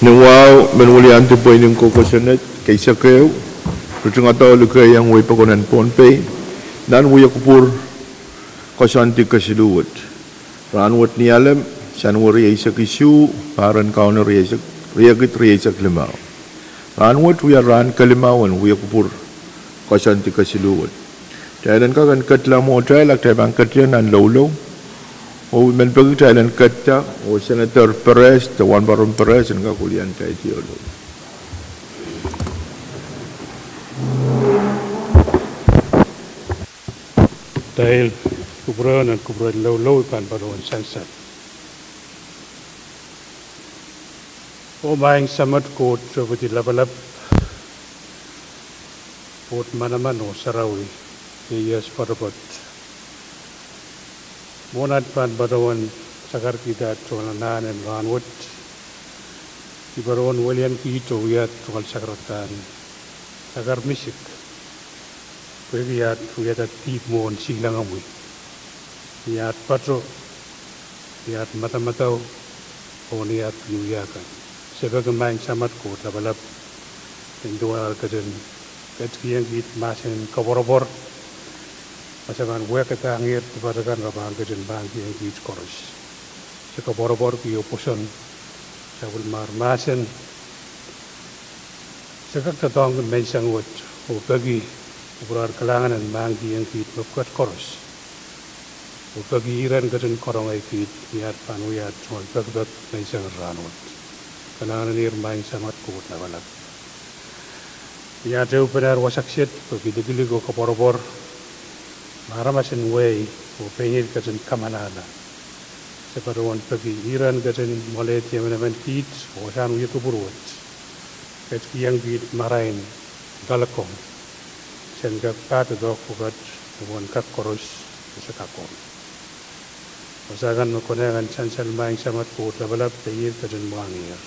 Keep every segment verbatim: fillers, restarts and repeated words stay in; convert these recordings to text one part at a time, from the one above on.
Ni wahu, men weliandi pweinen koukosonned, keisek ehu, ritingada oh likeiong wehi pokon en Pohnpei, nan wia kupwur koasoandi kesiluh wet. Rahnwet Nialem, Sanuari eisek isuh, pahr en Kauno riekid rieisek limau. Rahnwet wia rahn kelimau en wia kupwur koasoandi kesiluh wet. Kitail en kak en ketla mwohtail, a kitail pahn ketie nan loulou. Oh men peki kitail en ketta, oh Senator Perez, de Wahnpoaron Perez, en kak weliandi loulou. Kitail kupwure nan kupwuren loulou, I pahn patohwan sansal. Oh Maing Samat Koht Deputy Lapalap, Koht manaman oh sarawi, ieias poatopoat. Mwohn at pahn patohwan sakarkihda tuhwong anahn en rahnwet, I patohwan weliandi oh wia tungoal sakaradahn sakar misik, pwehki at wiahda dihp mwohn silangomwi. Ni at pato, ni at madamadau, oh ni at wiewia kan. Se peki Maing Samat Koht Lapalap, en duwen ar ketin ketikihong kiht mahsen en koapworopwor, ma se pahn wehkadahngehr dipatail kan, re pahn ketin mahkikihong kiht koaros. Se koapworopworki oh pwoson sapwellimomwi mahsen. Se kak doadoahngki menseng wet, oh peki kupwur ar kalahngan en mahkikihong kiht mepwukat koaros, oh peki iren ketin karonge kiht ni at pahn wia tungoal pekipek menseng en rahnwet. Kalahngan en ihr Maing Samat Koht Lapalap. Ni at ehupene wasa kiset pwehki likilik oh koapworopwor, ma aramas en wehi oh pein ketin kamalahla, se patohwan peki iren ketin mwalehdi emenemen kiht oh wasahn wia kupwur wet, ketikihong kiht marain loalokong, sen kak pahn doadoahk pwukat, oh en kak koaros, oh se kak koaros. Wasa kan me konehng en sansal Maing Samat Koht Lapalap, pein ketin mwahngiher.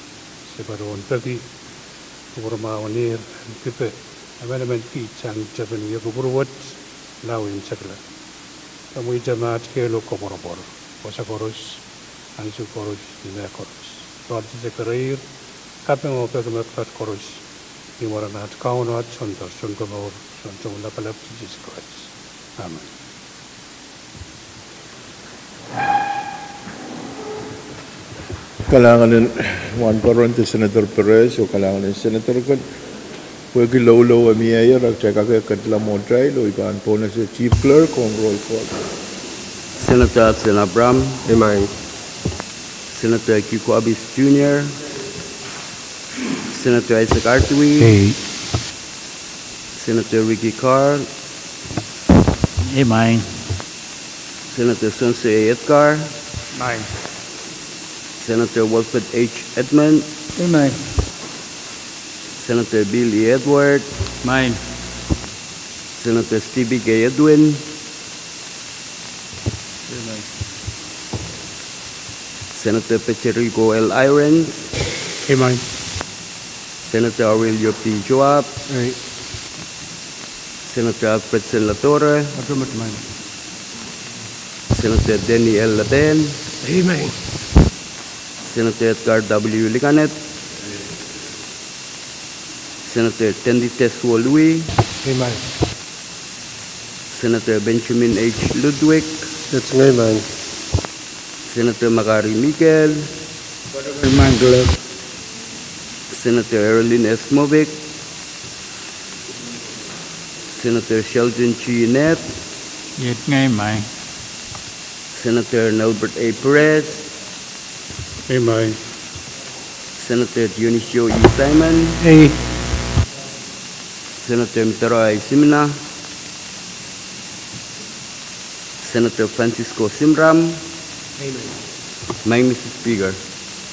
Se patohwan peki kupwur mwahu en ihr en kipe emenemen kiht sang tepin wia kupwur wet, lao en sekla. Komwi te me at kehl oh koapworopwor, wasa koaros, ansou koaros, ni mehkoaros. Loaldi se kereir, kaping oh peki mepwukat koaros, ni mwaren at Kaun oh at Soundor, Sounkomour, Sountomw Lapalap Sises Krais. Amen. Kalahngan en Wahnpoaron de Senator Perez, oh kalahngan en Senator kan. Pwehki loulou e mieier, a kitail kak ketla mwohtail, oh I pahn pohnese Chief Clerk ong roll call. Senator Hudson Abraham. Amen. Senator Kiko Abis Junior. Senator Isaac Artui. Aye. Senator Ricky Carl. Amen. Senator Sonsor A. Edgar. Amen. Senator Wilfred H. Edmund. Amen. Senator Bill E. Edward. Amen. Senator Stevie K. Edwin. Amen. Senator Federico L. Irons. Amen. Senator Aurelio P. Joab. Aye. Senator Alfred Senlatore. Amen. Senator Denny L. Laben. Amen. Senator Edgar W. Liganet. Senator Tendite Suolui. Amen. Senator Benjamin H. Ludwig. Amen. Senator Makari Mikael. Amen. Senator Erlin S. Movic. Senator Sheldon G. Nett. Amen. Senator Nelbert A. Perez. Amen. Senator Dionisio E. Simon. Aye. Senator Mitero I. Simina. Senator Francisco Simram. Amen. Maing Mister Speaker.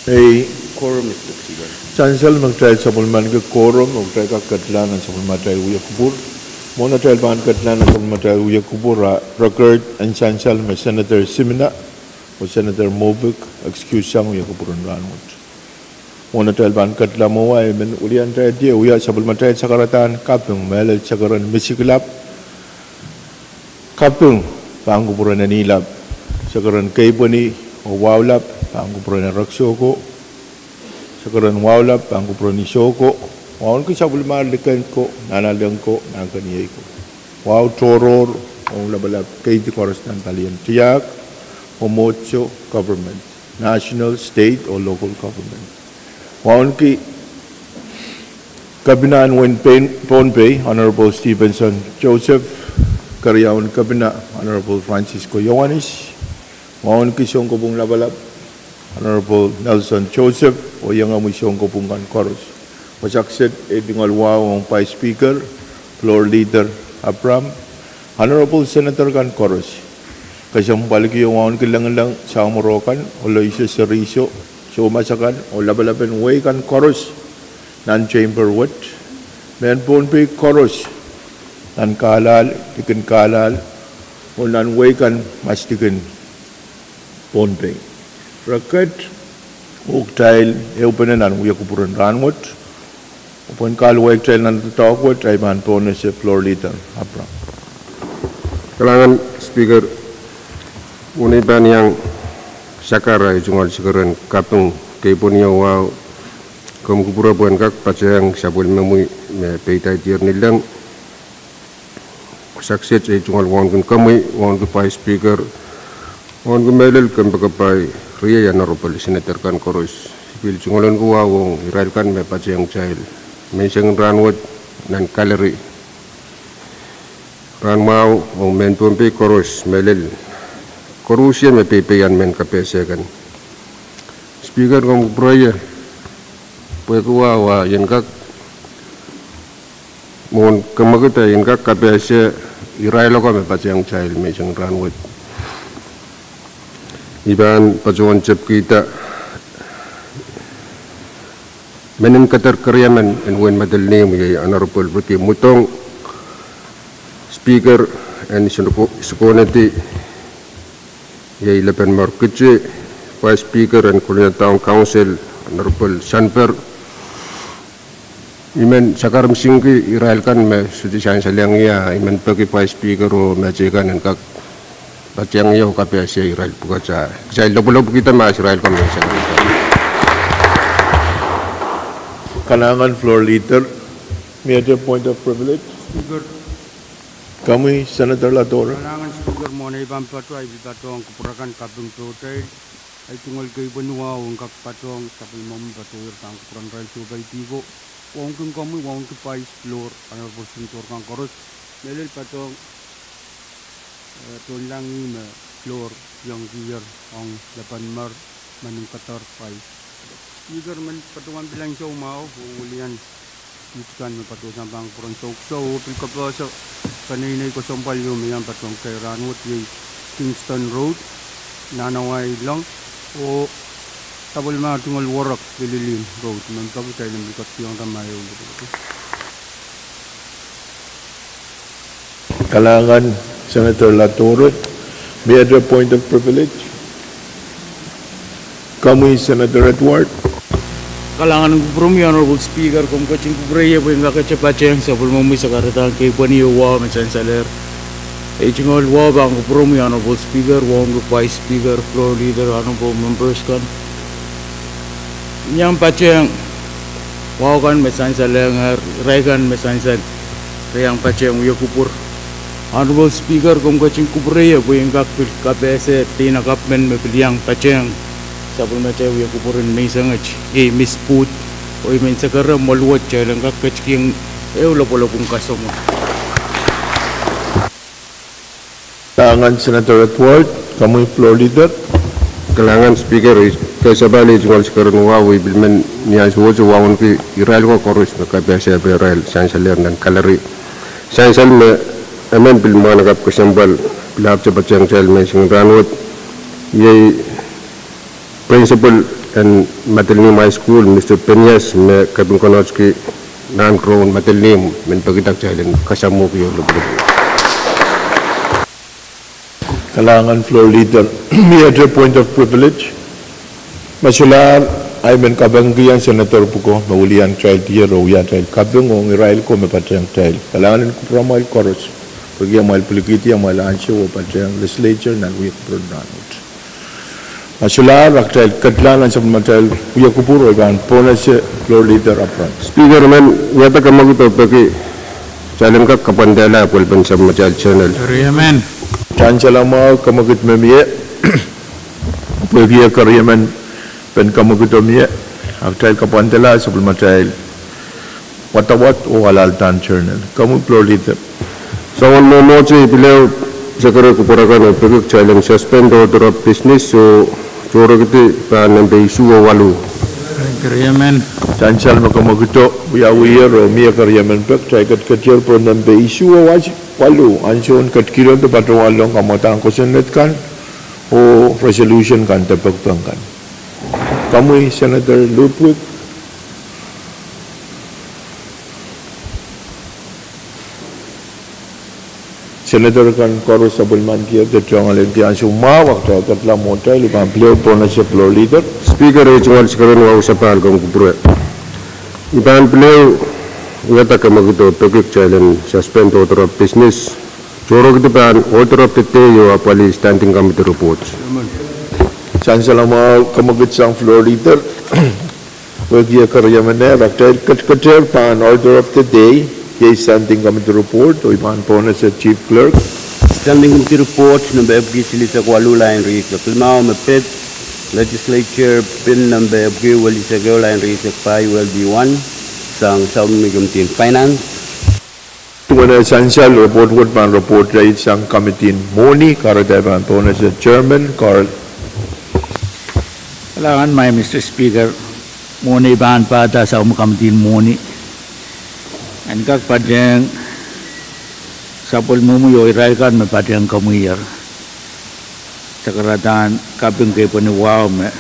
Aye. Quorum, Mister Speaker. Sansal me kitail sapwellimaniki quorum, oh kitail kak ketla nan sapwellimatail wia kupwur. Mwohn atail pahn ketla nan sapwellimatail wia kupwur, a record en sansal me Senator Simina oh Senator Movic excuse sang wia kupwur en rahnwet. Mwohn atail pahn ketla mwowe, I men weliandi wia sapwellimatail sakaradahn kaping, mehlel sakaren misiklap, kaping pahn kupwuren Enilap, sakaren Keipweni oh Waulap pahn kupwuren Ereksoko, Sekeren wahu lap pahn kupwuren Isoh ko, wauneki sapwellimahr liken ko, nanalek ko, nahnkeniei ko. Wahu tohrohr ong lapalap keidi koaros nan palien tiahk oh mwomwohdiso government, national, state oh local government. Wauneki Kepina en wehin Pohnpei, Honorable Stevenson Joseph, keriaun Kepina, Honorable Francisco Iohannis, wauneki sounkopwung lapalap, Honorable Nelson Joseph, oh iengomwi sounkopwung kan koaros. Wasa kiset ei tungoal wahu ong Vice Speaker, Floor Leader Abraham, Honorable Senator kan koaros. Kesempwaliki oh wauneki lengileng samworo kan, Aloysius Seriso, soumas akan, oh lapalapen wehi kan koaros nan chamber wet, mehn Pohnpei koaros, nan Carlisle, likin Carlisle, oh nan wehi kan masdikin Pohnpei. Reket oh kitail ehupene nan wia kupwuren rahnwet, oh pwehn kahluwa kitail nan doadoahk wet, ahi pahn pohnese Floor Leader Abraham. Kalahngan Speaker, mwein I pahn iang sakar ei tungoal sekeren kaping, kei pwehn iang wahu komw kupwure pwehn kak patehng sapwellimomwi me peidaidier ni leng. Wasa kiset ei tungoal wauneki komwi, wauneki Vice Speaker, wauneki mehlel kompoakepahi, riei Honorable Senator kan koaros. I pil tungoal wahu ong irail kan me patehng kitail menseng en rahnwet nan gallery. Rahn mwahu ong mehn Pohnpei koaros mehlel, koaruhsie me peipeian mehn kapehse kan. Speaker, komw kupwure ie pwehki wahu ah I en kak mwohn kemwekid ah I en kak kapehse irail oko me patehng kitail menseng en rahnwet. I pahn patohwan tepkihda meninkeder keriamen en wehin Madolenihmw, iei Honorable Ricky Mutong, Speaker en Sukohnedi, iei Lepen Morkiti, Vice Speaker en Kolonia Town Council, Honorable Sanper. I men sakar misingki irail kan me sohte sansalehiong ie, I men peki Vice Speaker oh mehteikan en kak patehng ie oh kapehse irail pwukat. Kitail lopwulopwkihda mahs irail kan me sakar. Kalahngan Floor Leader, miehte point of privilege. Speaker. Komwi Senator Latore. Kalahngan Speaker, mwohn ei pahn patohwan, I pil patohwan kupwuramwail kaping pohtail. Ei tungoal kei pwehn wahu en kak patohwan sapwellimomwi patohier pahn kupwuramwail sohpeidi ko. Wauneki komwi, wauneki Vice Floor, Honorable Senator kan koaros, mehlel patohwan, eh, tohnlangih me Floor iang kier ong Lepen Mer, meninkeder Vice. Speaker, men patohwan pil ansou mwahu oh wilian kiht kan me patohsang pahn kupwuren soukiso oh pil kapehse peneinei kesempwal ieu me iang patohwan kitail rahnwet, iei Kingston Road, Nanawai Long, oh sapwellimahr tungoal Warok, Lililihmw Road, men peki kitail en pil ketikihong rahn mwahu. Kalahngan Senator Latore, miehte point of privilege. Komwi Senator Edward. Kalahngan en kupwuromwi Honorable Speaker, komw ketin kupwure ie pwe I en kakete patehng sapwellimomwi sakaradahn kei pwehn ie wahu me sansalehr. Ei tungoal wahu pahn kupwuromwi Honorable Speaker, wauneki Vice Speaker, Floor Leader, Honorable Members kan. I iang patehng wahu kan me sansalehngehr, irail kan me sansal, re iang patehng wia kupwur. Honorable Speaker, komw ketin kupwure ie pwe I en kak pil kapehse dene kapw men me pil iang patehng sapwellimatail wia kupwur en menseng et, iei Miss Booth, oh I men sakara mwoal wet kitail en kak ketikihong ehu lopwolopwung kasamwo. Kalahngan Senator Edward, komwi Floor Leader. Kalahngan Speaker, I kesapahl ei tungoal sekeren wahu, I pil men ni ansou wet wauneki irail ko koaros me kapehse pwe irail sansalehr nan gallery. Sansal me emen pil mwahnakapw kesempwal, pil ahpwte patehng kitail menseng en rahnwet, iei Principal en Madolenihmw High School, Mister Penias, me kaping konehng nan Crown Madolenihmw, men pekida kitail en kasamwoki ehu lopwolopwung. Kalahngan Floor Leader, miehte point of privilege. Me solahr, I men kapingkihong Senator pwuko me wilian kitail dier oh wia atail kaping ong irail ko me patehng kitail. Kalahngan en kupwuramwail koaros pwehki amwail pwilikihdi amwail ansou oh patehng legislature nan wia kupwuren rahnwet. Solahr, a kitail ketlahng nan sapwellimatail wia kupwur oh I pahn pohnese Floor Leader Abrams. Speaker, I men wiahda kemwekid oh peki kitail en kak kapwandehla pwelpen sapwellimatail journal. Keriamen. Sansal mwahu, kemwekid me mie. Pwehki e keriemen pen kemwekid me mie, a kitail kapwandehla sapwellimatail wadawad oh alehda journal. Komwi Floor Leader. Soangen mwomwohdiso, I pil ehu sekere kupwur akan oh peki kitail en suspend order of business oh tohrohrkidi pahn nempe isuh oh waluh. Keriamen. Sansal me kemwekido wiawiher oh mie keriemen peki, kitail ketiketier pwe nempe isuh oh waluh, ansoun ketikihdo de patohwalohng kamwadang kosonned kan oh resolution kan de pekipek kan. Komwi Senator Ludwig. Senator kan koaros sapwellimanikier de tungoal en di ansou mwahu, a kitail ketla mwohtail, I pahn pil ehu pohnese Floor Leader. Speaker, ei tungoal sikeren wahu sapahl komw kupwure. I pahn pil ehu wiahda kemwekid oh peki kitail en suspend order of business tohrohrkidi pahn order of the day oh apwalih standing committee report. Sansal mwahu, kemwekid sang Floor Leader. Pwehki e keriemen, a kitail ketiketier pahn order of the day, iei standing committee report, oh I pahn pohnese Chief Clerk. Standing committee report nempe epwiki silihsek waluh, lain rieisek limau, me pid Legislature Bill nempe epwiki welisek ehu, lain rieisek pahieu, L B one, sang Subcommittee Finance. Duwen sansal, report wet pahn report lel sang Committee Mwohni, kahrehda I pahn pohnese Chairman Carl. Kalahngan, Madam Speaker, mwohni pahn pahda sang Committee Mwohni en kak patehng sapwellimomwi oh irail kan me patehng komwier. Sakaradahn kaping kei pweni wahu me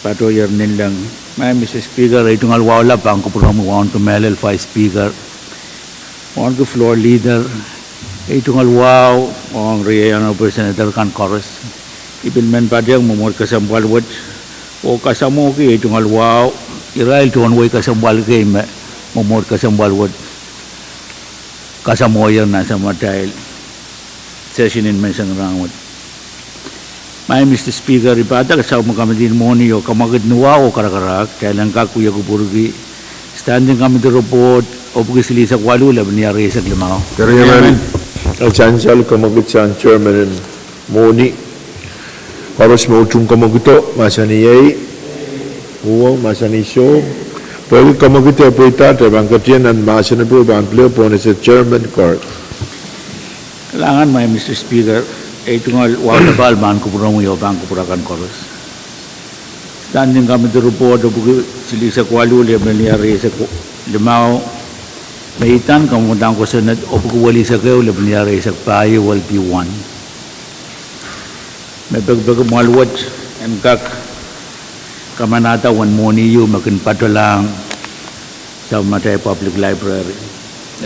patohier ninleng. Madam Speaker, ei tungoal wahu lap pahn kupwuromwi, wauneki mehlel Vice Speaker, wauneki Floor Leader, ei tungoal wahu ong riei Honorable Senator kan koaros. I pil men patehng mwomwohd kesempwal wet oh kasamwohki ei tungoal wahu irail tohn wehi kesempwal kei me mwomwohd kesempwal wet kasamwohier nan samatail session en menseng rahnwet. Madam Speaker, I padahki sapwellime Committee en Mwohni oh kemwekid ni wahu oh karakarahk, kitail en kak wie kupwurki Standing Committee Report epwiki silihsek waluh, lepin iar rieisek limau. Keriamen. Sansal kemwekid sang Chairman en Mwohni. Koaros me utung kemwekido, mahsanih iei. Uhwong, mahsanih soh. Pwehki kemwekid e pweida, kitail pahn ketien nan mahsen ehu, pahn pil ehu pohnese Chairman Carl. Kalahngan, Madam Speaker, ei tungoal wahu sapahl pahn kupwuromwi oh pahn kupwur akan koaros. Standing Committee Report epwiki silihsek waluh, lepin iar rieisek limau, me idan kamwadang kosonned epwiki welisek ehu, lepin iar rieisek pahieu, L P one. Me pekipeki mwoal wet en kak kamanahda uwen mwohni ieu me kin patohlahng sapwellimatail Public Library.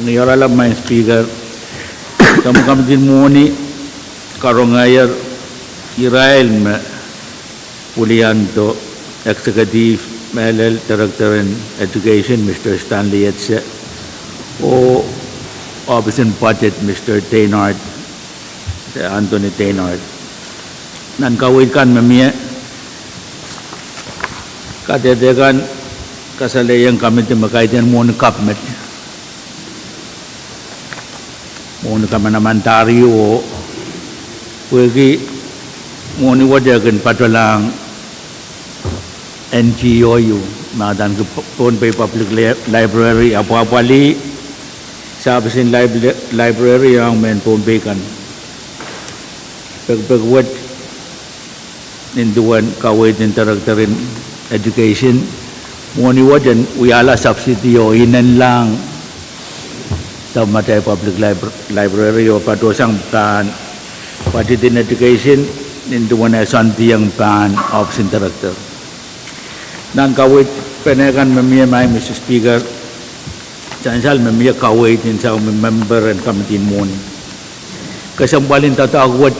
Ni oaralap, Madam Speaker, sapwellime Committee en Mwohni karongehier irail me pwiliando: Executive, mehlel Director en Education, Mister Stanley Etse, oh Office en Budget, Mister Teinard, Anthony Teinard. Nan kaweid kan me mie, kadehde kan kasalehiong committee me kaidehn mwohni kapw met, mwohni kamanaman dahr ieu, oh pwehki mwohni wet e kin patohlahng N G O ieu, me adaneki Pohnpei Public Li-, Library, apwapwalih service en lib-, library ong mehn Pohnpei kan. Pekipek wet, nin duwen kaweid en Director en Education, mwohni wet en wiahla subsidy oh inenlahng sapwellimatail Public Lib-, Library oh patohsang pahn budget en Education, nin duwen e soandiong pahn Office en Director. Nan kaweid pene kan me mie, Madam Speaker, sansal me mie kaweid en sapwellime member en Committee en Mwohni. Kesempwal en doadoahk wet,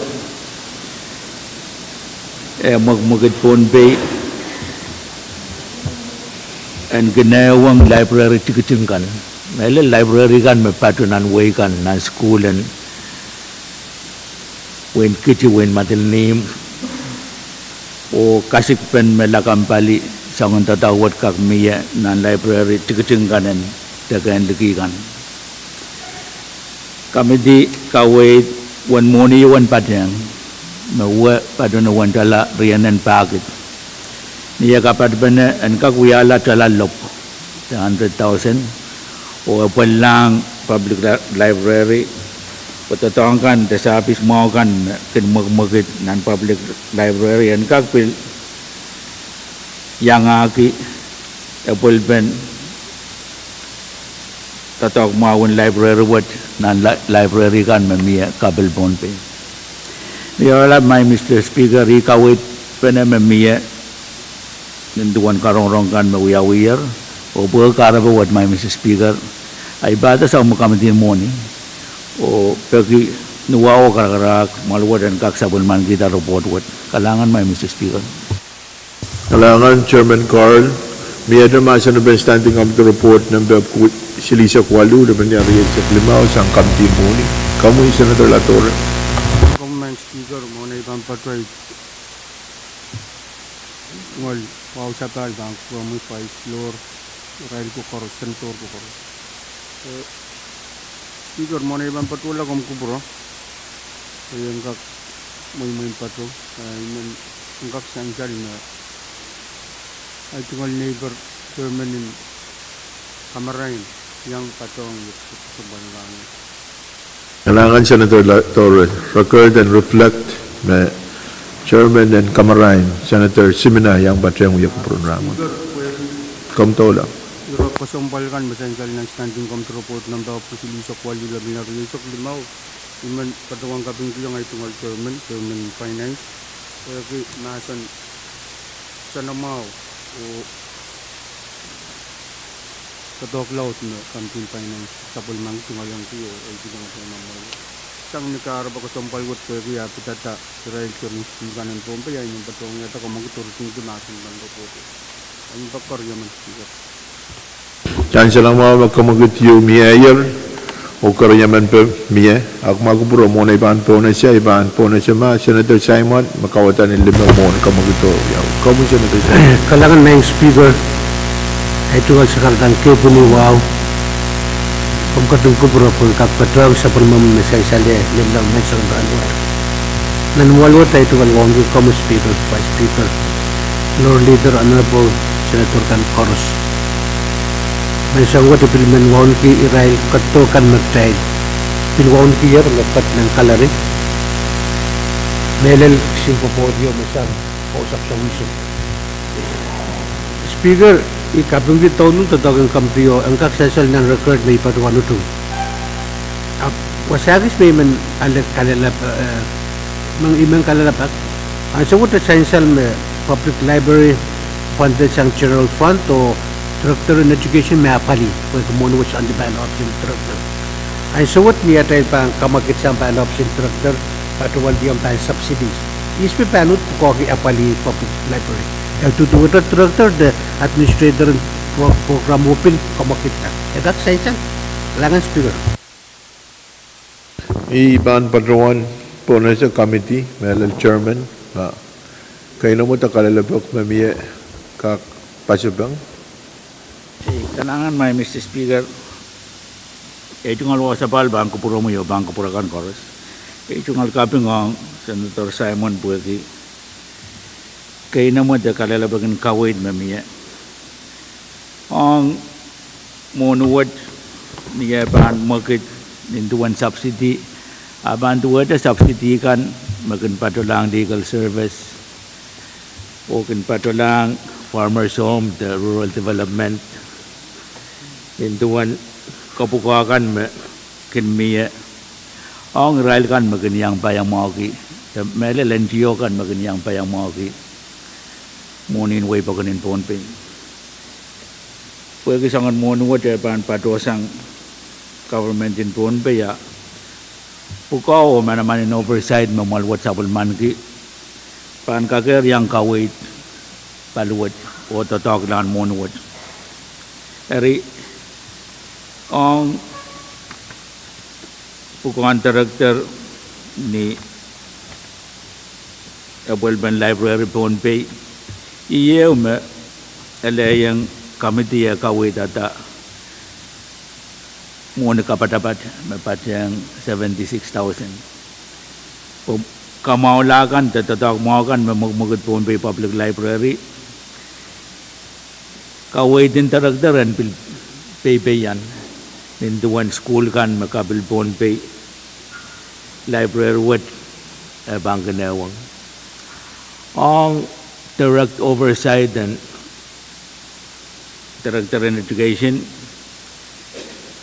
eh, mwekmwekid Pohnpei en kin ehuong library tikitik kan, mehlel library kan me patoh nan wehi kan, nan sukuhl en Wein Kiti, Wein Madolenihmw, oh kasikpen me lakapw pali soangen doadoahk wet kak mie nan library tikitik kan en deke en liki kan. Komidi kaweid uwen mwohni uwen patehng, me uwe patohwan uwen tala rienen pahkid. Ni eh kapatpene en kak wiahla tala lop, the hundred thousand, oh epwelilahng public li-, library, oh doadoahk kan, de service mwahu kan me kin mwekimwekid nan public library en kak pil iangahki epwelpen doadoahk mwahu en library wet nan li-, library kan me mie kapil Pohnpei. Ni oaralap, Madam Speaker, ih kaweidpene me mie nin duwen karongorong kan me wiawiher, oh pwehki kahrepe wet, Madam Speaker, I pahda sang me komidi mwohni, oh peki ni wahu oh karakarahk, mwahl wet en kak sapwellimanikihda report wet. Kalahngan, Madam Speaker. Kalahngan, Chairman Carl. Miehte mahsen en standing committee report nempe silihsek waluh, limehn rieisek limau sang komidi mwohni. Komwi Senator Latore. Komwi Madam Speaker, mwohn ei pahn patohwan, ngehi wahu sapahl pahn kupwuromwi Vice Lord, irail kokoros, Senator kokoros. Eh, Speaker, mwohn ei pahn patohla komw kupwuro, eh, en kak mweimwei patoh, eh, I men en kak sansal me ahi tungoal neighbor, chairman en Kamarain, iang patohwan wia kesempwal kan. Kalahngan Senator Latore, record and reflect me chairman en Kamarain, Senator Simina, iang patohwan wia kupwuren rahnwet. Komw doula. Ire kesempwal kan me sansal nan standing committee report nempe silihsek waluh, limehn rieisek limau, I men patohwan kapingkihong ahi tungoal chairman, chairman en finance, pwehki mahsen soanamwahu oh doadoahk laud me komidi en finance sapwellimaniki, tungoalengki oh ehukipene. Sang ni kahrepe kesempwal wet pwehki ah pidada irail seri kan en Pohnpei, I men patohwan wiahda kamwekid oh ritingki mahsen kan en report. I men patohwan keriamen Speaker. Sansal mwahu me kamwekid ieu mieier, oh keriamen pil mie, ahpw ma kupwuro mwohn ei pahn pohnese, I pahn pohnese ma Senator Simon me kauwada ni limau mwohn kamwekid oh iau. Komwi Senator Simon. Kalahngan Madam Speaker, ahi tungoal sakaradahn kepwin wahu, komw ketin kupwuro pwehn kak patohwan sapwellimomwi me sansal ie, lel lao menseng rahnwet. Nan mwoahl wet ahi tungoal wauneki komwi Speaker, Vice Speaker, Floor Leader, Honorable Senator kan koaros. Menseng wet I pil men wauneki irail ketido kan me kitail pil wauneki ier me ket nan gallery. Mehlel kisin pwopwoud ieu me sang House of Solution. Speaker, I kapingki douluhl doadoahk en komidi oh en kak sansal nan record me I patohwan utung. Ahpw wasa kis me I men ale kalelapak, eh, me I men kalelapak. Ansou wet e sansal me public library funded sang general fund oh director en education me apwalih, pwehki mwohni wet soandi pahn ohpis en director. Ansou wet ni atail pahn kamwekid sang pahn ohpis en director patohwanohng pahn subsidies. Ihs me pahn uhd pwukoahki apwalih public library? E duduwehte director de administrator en pro-, program oh pil kamwekidda. E kak sansal? Kalahngan Speaker. I pahn patohwan pohnese komidi, mehlel chairman, ma keinemwe de kalelapak me mie kak pasapeng. Eh, kalahngan Madam Speaker, ei tungoal wahu sapahl pahn kupwuromwi oh pahn kupwur akan koaros. Ei tungoal kaping ong Senator Simon pwehki keinemwe de kalelapak en kaweid me mie ong mwohni wet ni eh pahn mwekid nin duwen subsidy, ah pahn duwehte subsidy kan me kin patohlahng legal service, oh kin patohlahng farmers home de rural development, nin duwen kapwukoa kan me kin mie ong irail kan me kin iang paiamwahuki, de mehlel N G O kan me kin iang paiamwahuki mwohnin wehi pokon en Pohnpei. Pwehki soangen mwohni wet eh pahn patohsang government en Pohnpei ah pwukoa oh manaman en oversight me mwoahl wet sapwellimaniki pahn kakehr iang kaweid paliwet oh doadoahklahn mwohni wet. Eri ong pwukoahn director ni epwelpen library Pohnpei. Ieu me elehieng committee e kaweidada mwohni kapatapat me patehng seventy-six thousand. Pwe kamwahula kan de doadoahk mwahu kan me mwekmwekid Pohnpei Public Library, kaweid en director en pil peipeian nin duwen sukuhl kan me kapil Pohnpei library wet e pahn kin ehwong. Ong direct oversight en director en education,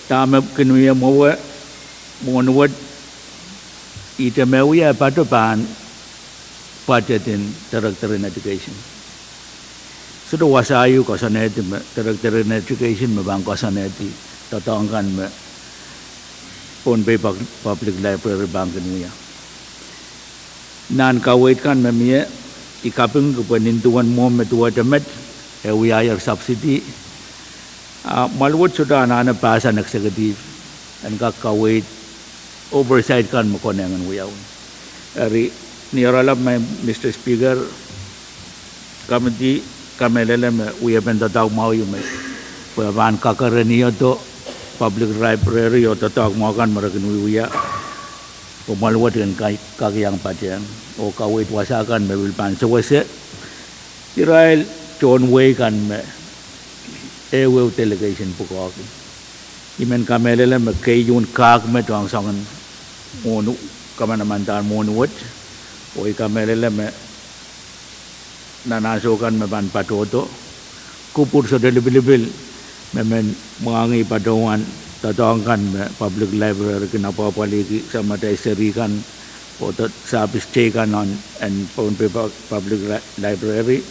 dahme kin wia mwowe mwohn wet, ihte me wia e patohwan budget en director en education. Sohte wasa ieu koasoanehdi me director en education me pahn koasoanehdi doadoahk kan me Pohnpei Pub-, Public Library pahn kin wia. Nan kaweid kan me mie, I kapingki pwe nin duwen mwohmw me duwehte met, e wiahier subsidy. A mwahl wet sohte anahne pass an executive en kak kaweid oversight kan me konehng en wiawi. Eri, ni oaralap me Mister Speaker, committee kamehlele me wiepen doadoahk mwahu ieu me, pwe pahn kakerenihdo public library oh doadoahk mwahu kan me re kin wiewia, pwe mwahl wet en kak, kak iang patehng. Oh kaweid wasa kan me pil pahn sewese irail tohn wehi kan me ehuehu delegation pwukoahki. I men kamehlele me keieun kak met ong soangen mwohn, kamanamandan mwohn wet, oh I kamehlele me nan ansou kan me pahn patohdo, kupwur sohte lipilipil me men mwahngih patohwan doadoahk kan me public library kin apwapwaliki samatail seri kan, oh de service teikan en Pohnpei Pu-, Public Li-, Library.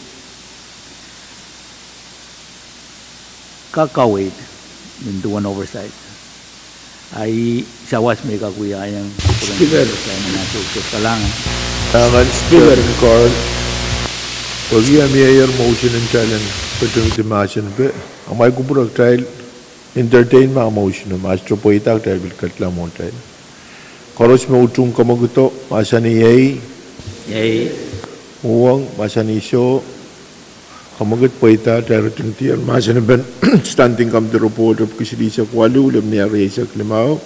Kak kaweid nin duwen oversight. A I sawas me I kak wiahiong Speaker. Kalahngan. Kalahngan Speaker Carl. Pwehki a mieier motion en kitail en patehngki mahsen pe, amwail kupwure kitail entertain me motion, ma sohte pweida kitail pil ketlahng mwohtail. Koaros me utung kamwakido, mahsanih iei. Iei. Uhwong, mahsanih soh. Kamwakid pweida, kitail ritingdier mahsen en pen Standing Committee Report epwiki silihsek waluh, lepin rieisek limau.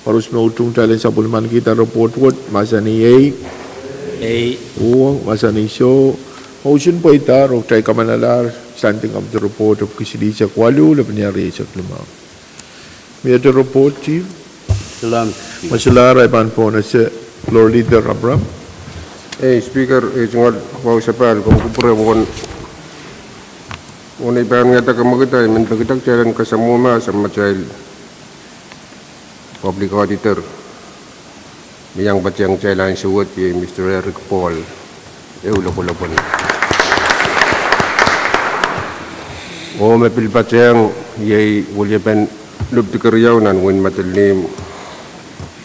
Koaros me utung kitail en sapwellimanikihda report wet, mahsanih iei. Iei. Uhwong, mahsanih soh. Motion pweida, oh kitail kamanalahr Standing Committee Report epwiki silihsek waluh, lepin rieisek limau. Miehte report, Chief? Salam, Speaker. Mesilahr, I pahn pwonese Floor Leader Abraham. Eh, Speaker, eh, tungoal wahu sapahl, komw kupwure, mwohn, mwohn ei pahn wiahda kamwakid, I men peki kitail en kasamwo mahs sang atail Public Auditor me iang patehng kitail ansou wet, iei Mister Eric Paul, ehu lokolokon. Oh me pil patehng iei weliepen Lupdikeriau nan wehin Madolenihmw,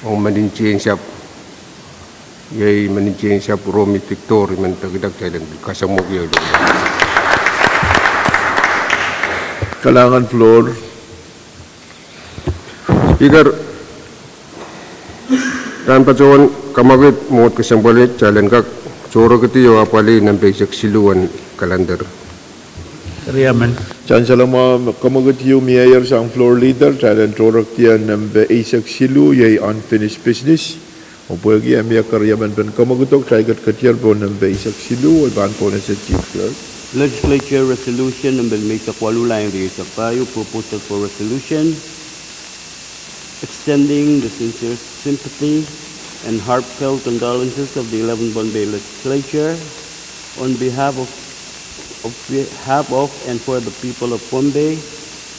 ong menin teinsapw, iei menin teinsapw Romi Diktor, I men peki kitail en kasamwoki. Kalahngan Floor. Speaker, rahn patohwan kamwakid, mwohd kesempwal wet, kitail en kak tohrekidi oh apwalih nempe eisek siluh en calendar. Riemen. Kitail en salemwahu, kamwakid ieu mieier sang Floor Leader, kitail en tohrekidi nempe eisek siluh, iei unfinished business. Oh pwehki e mie keriemen pen kamwakido, kitail ketiketier pohn nempe eisek siluh, oh I pahn pwonese Chief Clerk. Legislature Resolution nempe eisek waluh, lahn rieisek pahieu, proposal for resolution extending the sincere sympathy and heartfelt condolences of the eleventh Pohnpei Legislature on behalf of, of, behalf of and for the people of Pohnpei,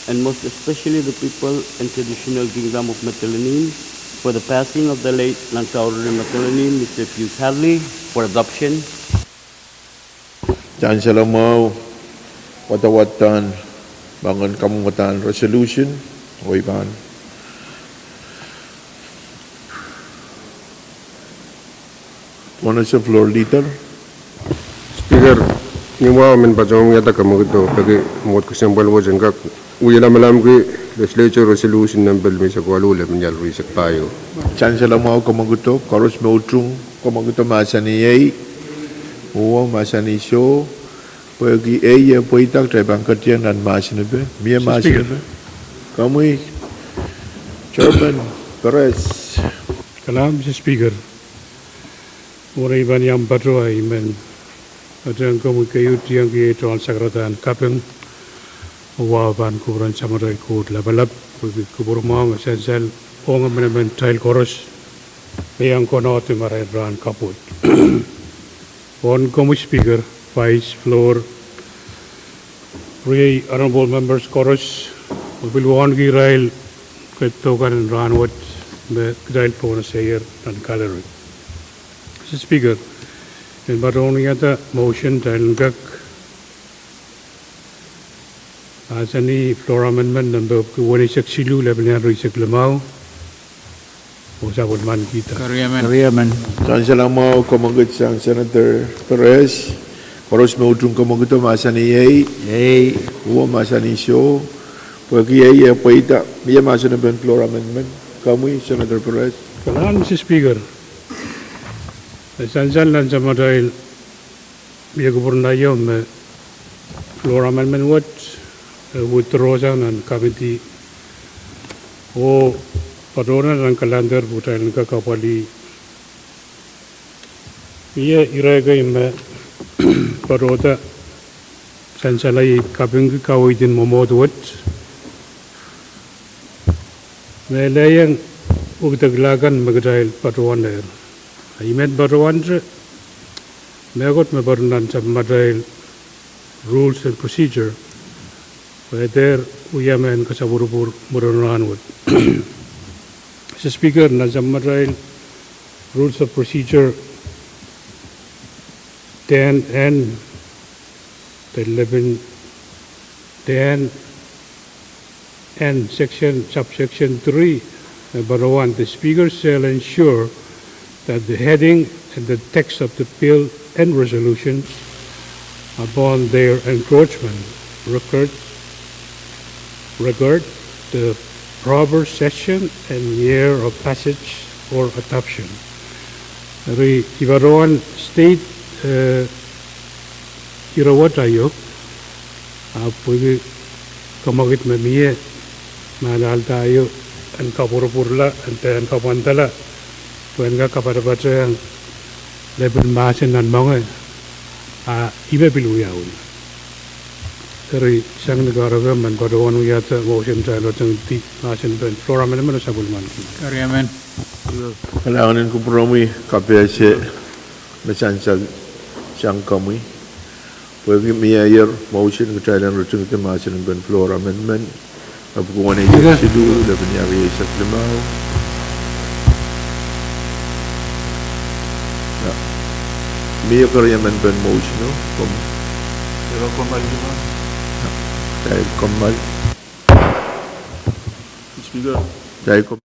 and most especially the people and traditional kingdom of Madolenihmw, for the passing of the late Langkauri Madolenihmw, Mister Pius Hadley, for adoption. Kitail en salemwahu, wadawadahn, mangen kamwadahn resolution, oh I pahn pwonese Floor Leader. Speaker, ni mwahu I men patohwan wiahda kamwakido, peki mwohd kesempwal wet en kak wie lamalamki Legislature Resolution nempe limeisek waluh, lepin rieisek pahieu. Kitail en salemwahu kamwakido, koaros me utung kamwakido mahsanih iei. Uwo mahsanih soh, pwehki ei e pweida kitail pahn ketieng nan mahsen epe. Mie mahsen epe? Komwi, Chairman Perez. Kalahngan, Mister Speaker. Were I pahn iang patohwan, I men patohwan komwi keieu tiengki ei tohn sakarada en kaping, oh wa pahn kupwuren Samatail Koht Lapalap, pwehki kupwur mwahu me sansal ong emenemen kitail koaros me iang konehdi marain rahn kapwet. Wauneki komwi Speaker, Vice, Floor, riei honorable members koaros, oh pil wauneki irail ketido kan en rahn wet me kitail pwonsehier nan gallery. Mister Speaker, I men patohwan wiahda motion kitail en kak mahsanih floor amendment nempe weneisek siluh, lepin riesek limau, oh sapwellimanikihda. Sansal mwahu kamwekid sang Senator Perez. Koaros me utung kamwekido mahsanih ei. Uwo mahsanih soh, pwehki ei e pweida. Mie mahsen epen floor amendment? Komwi, Senator Perez. Kalahngan, Mister Speaker. E sansal nan samatail mie kupwur nda io me floor amendment wet e withdraw sang nan committee, oh patohwan nan kalander pwe kitail en kak apwalih. Mie irail kei me patohda sansal ahi kapingki kaweid en mwomwohd wet me lelohng wekidekla kan me kitail patohwanehr. I men patohwante mehkot me patohwan nan samatail rules and procedure, pwe e dehr wia mehn kasapwurupwur mwurin rahn wet. Mister Speaker, nan samatail rules of procedure ten N, de lepin ten N section, subsection three, e patohwan, the speaker shall ensure that the heading and the text of the bill and resolution upon their encroachment record, record the proper session and year of passage or adoption. Eri I patohwan state, eh, ire wet aio, ahpw pwehki kamwekid me mie me alahlda aio en kapwurpwurla, en dehr kapwandala, pwe en kak kapatapatehng lepin mahsen nan moange, a I me pil wiawi. Eri sang ni kahrehda I men patohwan wiahda motion kitail otengdi mahsen pen floor amendment, oh sapwellimaniki. Kalahngan en kupwuromwi kapehse me sansal sang komwi. Pwehki mie ier motion kitail en ritingdi mahsen pen floor amendment, epwiki weneisek siluh, lepin rieisek limau. Mie keriemen pen motion o, komw. Ira komw mal. Kitail komw mal. Speaker. Kitail komw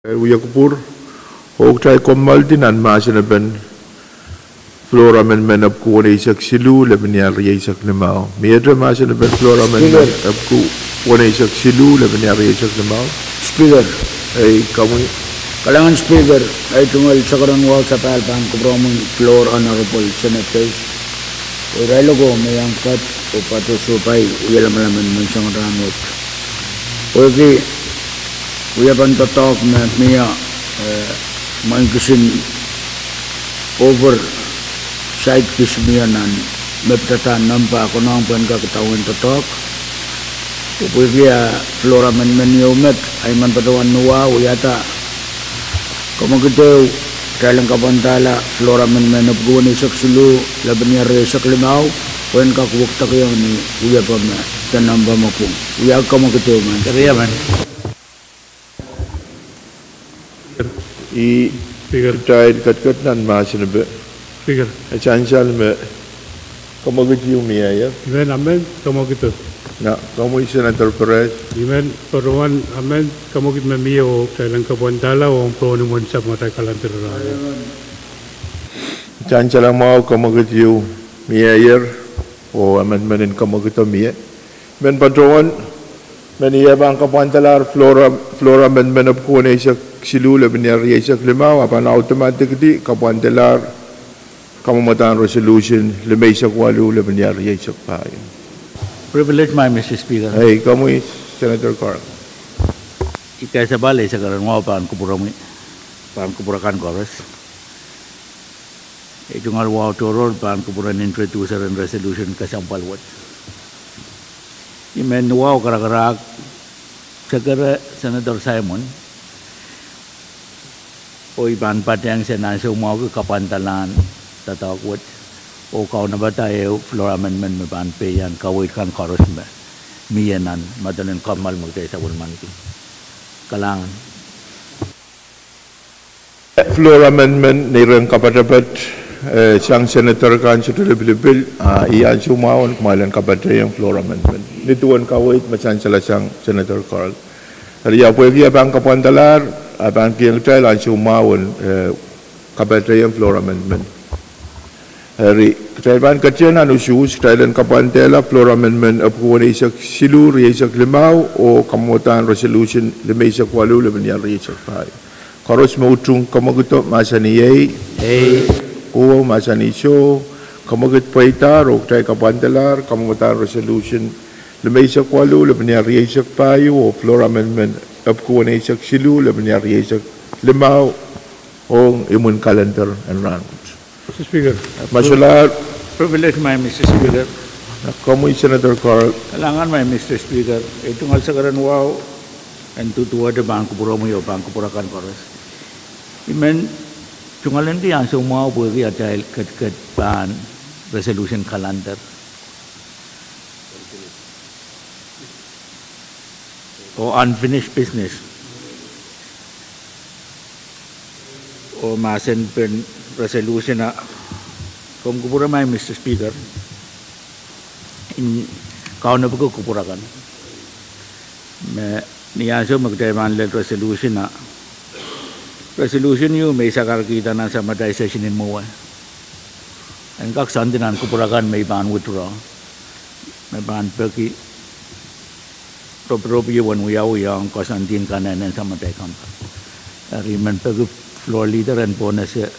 Kitail wia kupwur, oh kitail kommoaldi nan mahsen epen Floor Amendment epwiki weneisek siluh, lepin iar rieisek limau. Miehte mahsen epen Floor Amendment epwiki weneisek siluh, lepin iar rieisek limau. Speaker. Ei, komwi. Kalahngan Speaker, ei tungoal sakaradahn wahu sapahl pahn kupwuromwi Floor Honorable Senators, oh irail oko me iang kat oh patohdo pai wia lamalam en menseng rahn wet. Pwehki wiepen doadoahk me mie, eh, mwein kisin over side kis mie nan me pidada nempe konehng pwehn kak idawehn doadoahk. Pwehki a Floor Amendment ieu met, I men patohwan nuwau wiahda komokid ehu, kitail en kapwandahla Floor Amendment epwiki weneisek siluh, lepin iar rieisek limau, pwehn kak wekidekihong ni wiepe me de nempe me pwung. Wia komokid ehu men. Ih, Speaker. Kitail ketiket nan mahsen epe. Speaker. E sansal me komokid ieu mie. Amen, amen, komokid. Na, komwi Senator Perez. Amen, patohwan, amen, komokid me mie oh kitail en kapwandahla oh pwurehng ni mwomwen sahpw me atail kalender. Sansal mwahu, komokid ieu mie, oh amendment en komokid mie. Men patohwan, men ie pahn kapwandalahr Floor Am-, Floor Amendment epwiki weneisek siluh, lepin iar rieisek limau, a pahn automatically kapwandalahr kamwomwdahn resolution limeisek waluh, lepin iar rieisek pahieu. Privilege mwahu, Mister Speaker. Ei, komwi Senator Carl. I kasapahl ei sakaradahn wahu pahn kupwuromwi, pahn kupwur akan koaros. I tungoal wahu tohrohr pahn kupwuren introducer en resolution kesempwal wet. I men nuwau karakarahk sekere Senator Simon, oh I pahn patehng se nan soumwahuki kapwandalahn doadoahk wet, oh kaunopada ehu Floor Amendment me pahn peian kaweid kan koaros me mie nan medelen kommoal me kitail sapwellimaniki. Kalahngan. Floor Amendment ni rehn kapatapat, eh, sang Senator kan sohte lipilipil, a, I ansou mwahu en kumwail en kapatahieng Floor Amendment. Ni duwen kaweid me sansal sang Senator Carl. Eri a pwehki e pahn kapwandalahr, a pahn kihong kitail ansou mwahu en, eh, kapatahieng Floor Amendment. Eri, kitail pahn ketin nan usuhs, kitail en kapwandehla Floor Amendment epwiki weneisek siluh, rieisek limau, oh kamwomwdahn resolution limeisek waluh, lepin iar rieisek pahieu. Koaros me utung komokido mahsanih ei. Ei. Kowe mahsanih soh, komokid pweidahr, oh kitail kapwandalahr kamwomwdahn resolution limeisek waluh, lepin iar rieisek pahieu, oh Floor Amendment epwiki weneisek siluh, lepin iar rieisek limau, ong imwin kalender en rahn wet. Mister Speaker. Masalahr. Privilege mwahu, Mister Speaker. Komwi Senator Carl. Kalahngan mwahu, Mister Speaker. I tungoal sakaradahn wahu en duduwehte pahn kupwuromwi oh pahn kupwur akan koaros. I men tungoal ahneki ansou mwahu pwehki atail ketiket pahn resolution kalender oh unfinished business. Oh mahsen pen resolution a, komw kupwure mwahu, Mister Speaker, I kaunopki kupwur akan. Me ni ansou me kitail pahn lel resolution a, resolution ieu me I sakarkihda nan samatail session en mwowe, en kak soandi nan kupwur akan me I pahn withdraw, me pahn peki ropirop ieu en wiawi ong koasoandi en kanehnen samatail kampahn. Eri I men peki floor leader en pohnese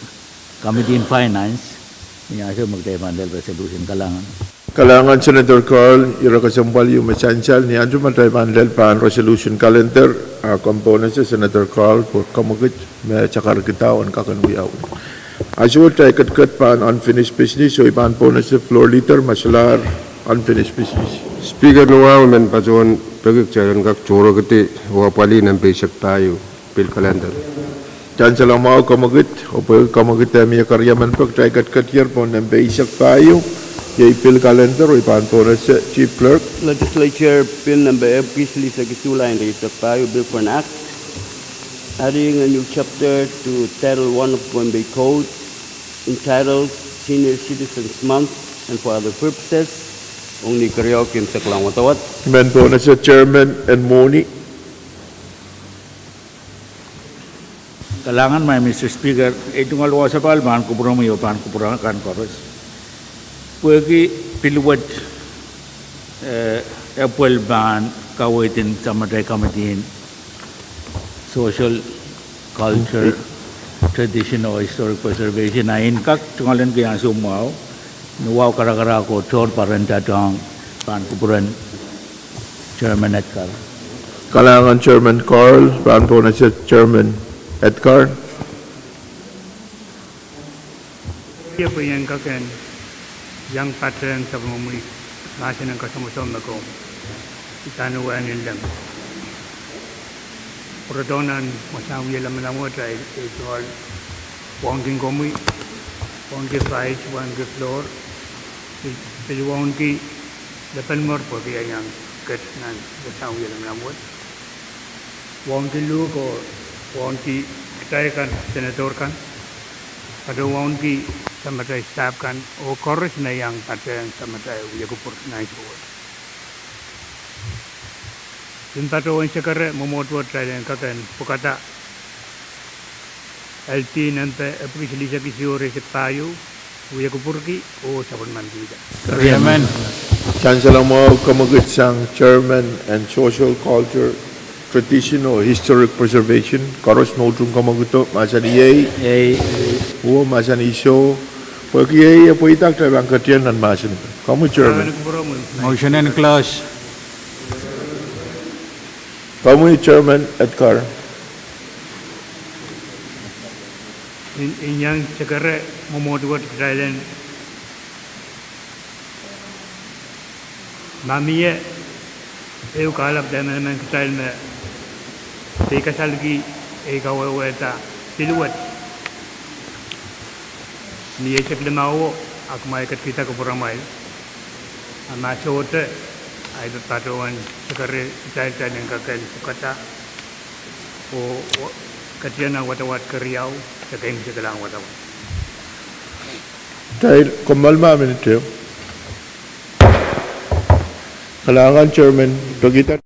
Committee en Finance ni ansou me kitail pahn lel resolution. Kalahngan. Kalahngan Senator Carl, ire kesempwal ieu me sansal. Ni ansou me kitail pahn lel pahn resolution kalender, a komw pohnese Senator Carl pwe komokid me sakarkihda en kak en wiawi. Ansou kitail ketiket pahn unfinished business, oh I pahn pohnese floor leader masalahr unfinished business. Speaker, ni wahu I men patohwan peki kitail en kak tohrohrkihdi oh apwalih nempe eisek pahieu, pil kalender. Sansal mwahu komokid, oh pwehki komokid eh mie keriemen peki, kitail ketiketier pohn nempe eisek pahieu, iei pil kalender, oh I pahn pohnese Chief Clerk. Legislature Bill Number epwiki silihsek isuh, lien rieisek pahieu, Bill for an Act adding a new chapter to Title One of Pohnpei Code entitled Senior Citizens Month and for other purposes. Ong ni keriau kin sekla wadawad. I men pohnese chairman en mwohni. Kalahngan, Madam Speaker, ei tungoal wasa pahn kupwuromwi oh pahn kupwuromwi kan koaros. Pwehki pil wet, eh, epwel pahn kaweid en samatail committee en Social, Culture, Traditional, Historic Preservation, a I en kak tungoal en kilang soumwahu ni wahu karakarahk oh tohr pahn rehn Tatohng pahn kupwuren Chairman Edgar. Kalahngan Chairman Carl, rahn pwong ese Chairman Edgar. Ie pwe I en kak en iang patehng sapwellimomwi mahsen en kasamwosamw me komw idanohng ni leng. Pwurodo nan wasahn wie lamalam wet, I en tungoal wauneki komwi, wauneki Vice, wauneki Floor, pil, pil wauneki Lepenmwer pwehki e iang ket nan wasahn wie lamalam wet. Wauneki Luhk oh wauneki kitail kan, Senator kan, patohwan wauneki samatail staff kan, oh koaros me iang patehng samatail wie kupwur nan ansou wet. I pil patohwan sekere mwomwohd wet kitail en kak en pwukada L T nempe epwiki silihsek isuh, ire pahieu, wie kupwurki oh sapwellimanikihda. Riemen. Sansal mwahu, kamwekid sang Chairman en Social, Culture, Traditional, Historic Preservation, koaros me utung kamwekido, mahsanih iei. Iei. Oh mahsanih soh. Pwehki iei, e pweida kitail pahn ketieng nan mahsen. Komwi Chairman. Motion en close. Komwi Chairman Edgar. I, I iang sekere mwomwohd wet kitail en, ma mie ehu kahlap de emenemen kitail me pil kasalki ei kawehwehda pil wet ni eisek limauo, a kumwail ketkihda kupwuramwail. A ma sohte, I pil patohwan sekere kitail, kitail en kak en pwukada oh, oh ketieng nan wadawad keriau, de keimwseklahng wadawad. Kitail kommoal ma minit ehu. Kalahngan Chairman, pekihda.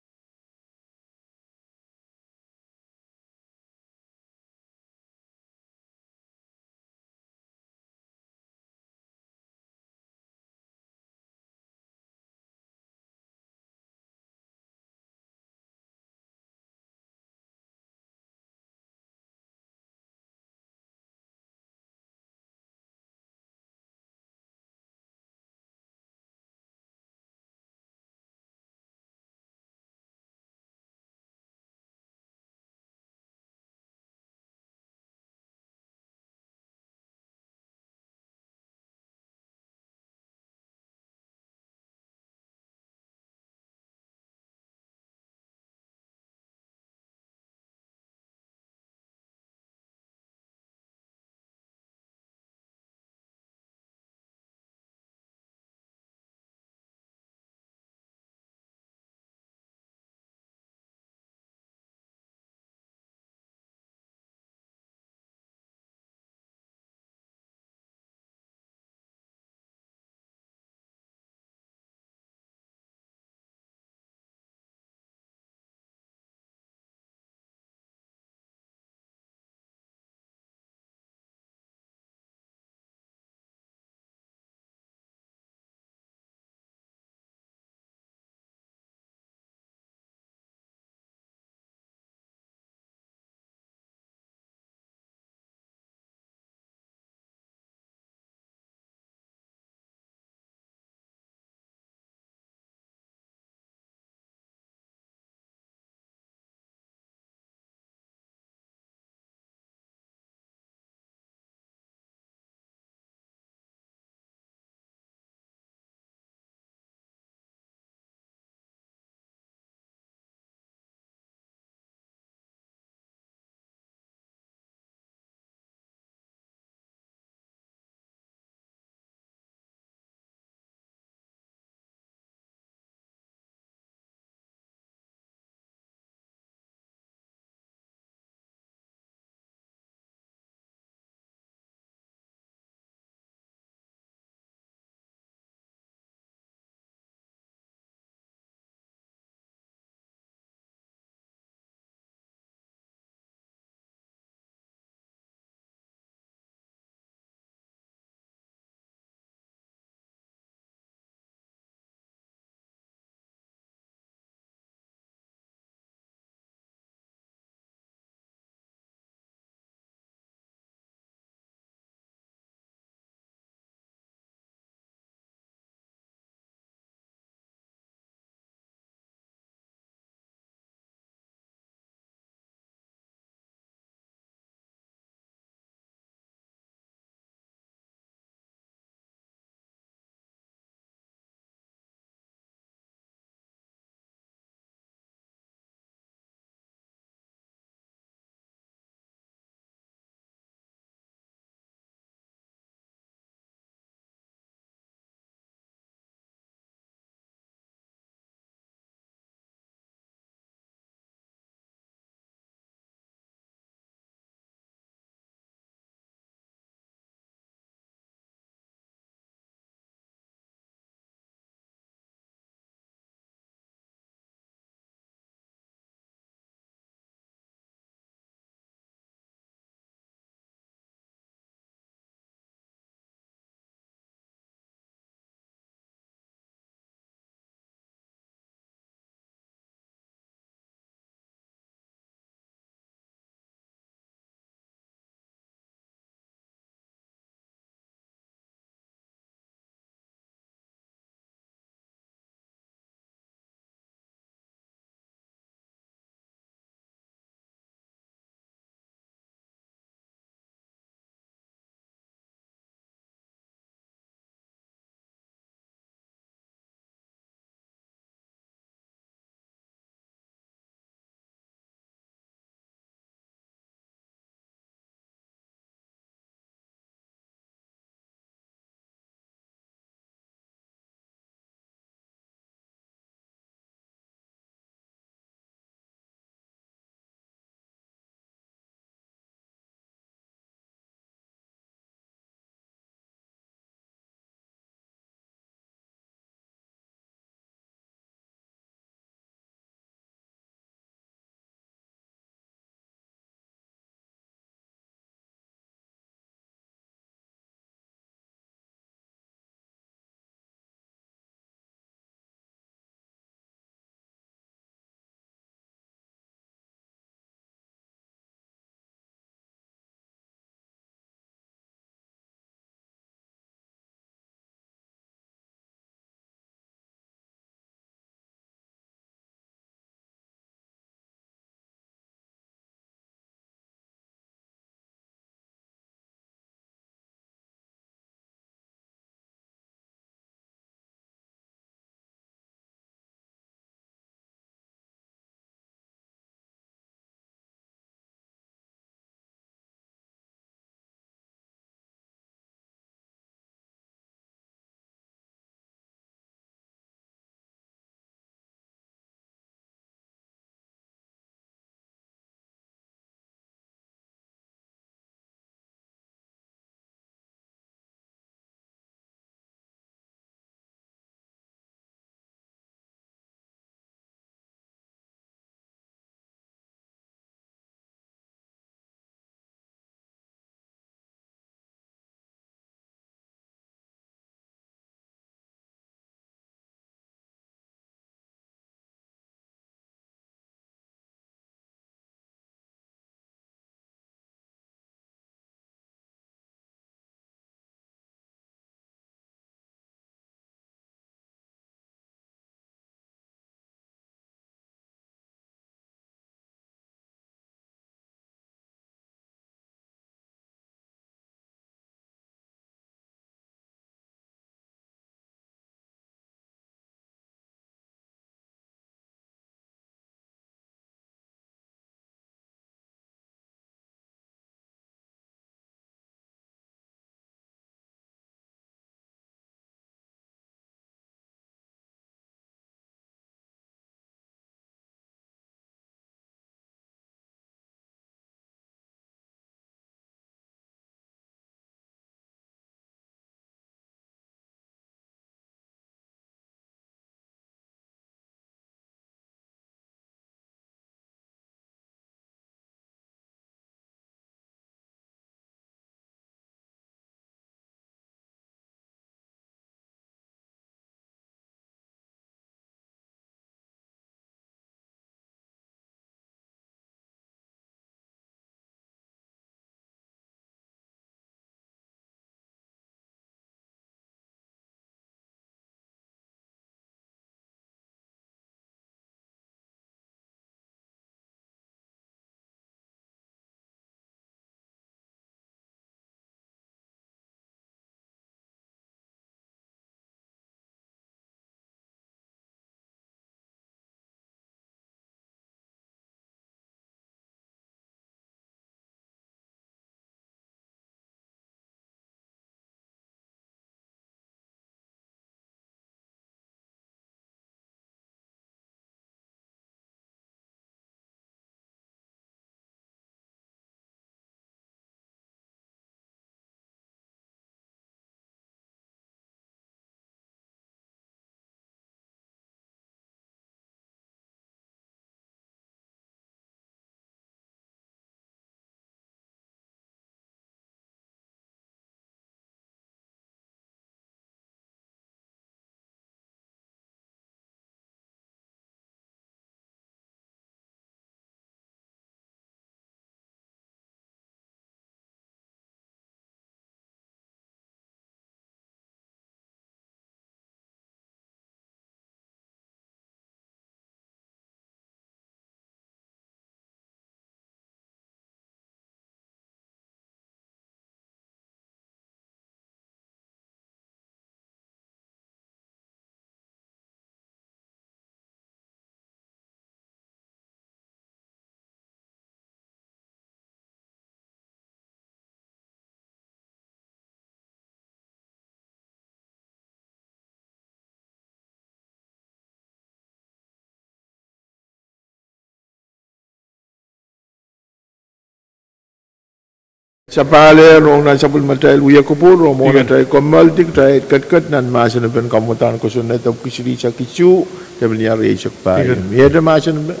Sapahl ehr rong nan sapwellimatail wia kupwur, rong mwohn atail kommoaldi, kitail ketiket nan mahsen en pein kamwadahn kosonned epwiki silihsek isuh, lepin iar rieisek pahieu. Miehte mahsen en pein,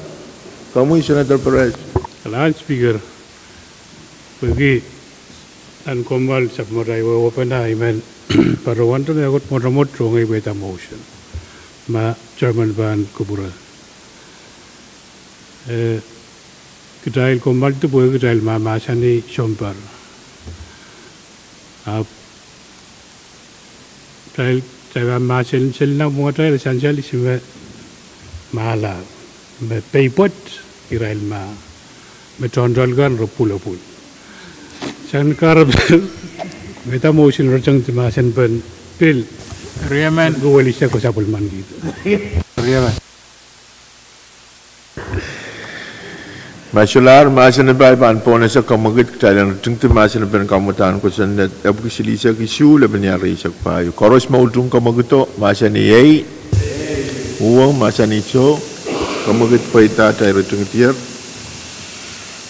komwi Senator Perez. Kalahngan Speaker, pwehki nan kommoal sapwellimatail wehwehpen I men patohwan mehkot mwotomwot rong ei pweida motion. Ma chairman pahn kupwure. Eh, kitail kommoaldi pwehki kitail mahmahsanih sounpar. Ahpw kitail, kitail mahmahsen seli nan mwomwohdiso sansal isi me mahlao, me pei pwoat irail mah, me toantoal kan re pwulopwul. Sang ni kahrepe, me da motion rechengdi mahsen en pein pil riemen kuwel isek ko sapwellimankihda. Riemen. Ma solahr mahsen en pein, I pahn pohnese kamwekid kitail en ritingdi mahsen en pein kamwadahn kosonned epwiki silihsek isuh, lepin iar rieisek pahieu. Koaros me utung kamwekido, mahsanih ei. Uhwong, mahsanih soh. Kamwekid pweida atail ritingdier.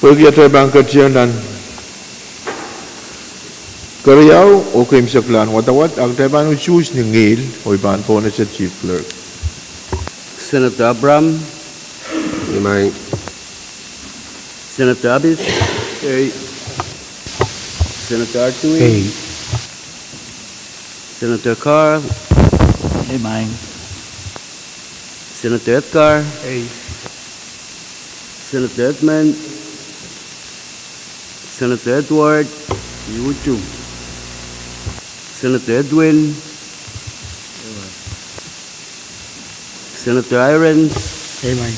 Pwehki atail pahn ketin nan keriau oh keimwseklahn wadawad, a kitail pahn usuhs ni ngihl, oh I pahn pohnese Chief Clerk. Senator Abraham. Ei, maing. Senator Abis. Ei. Senator Artui. Ei. Senator Carl. Ei, maing. Senator Edgar. Ei. Senator Edmund. Senator Edward. Ei, utung. Senator Edwin. Senator Irons. Ei, maing.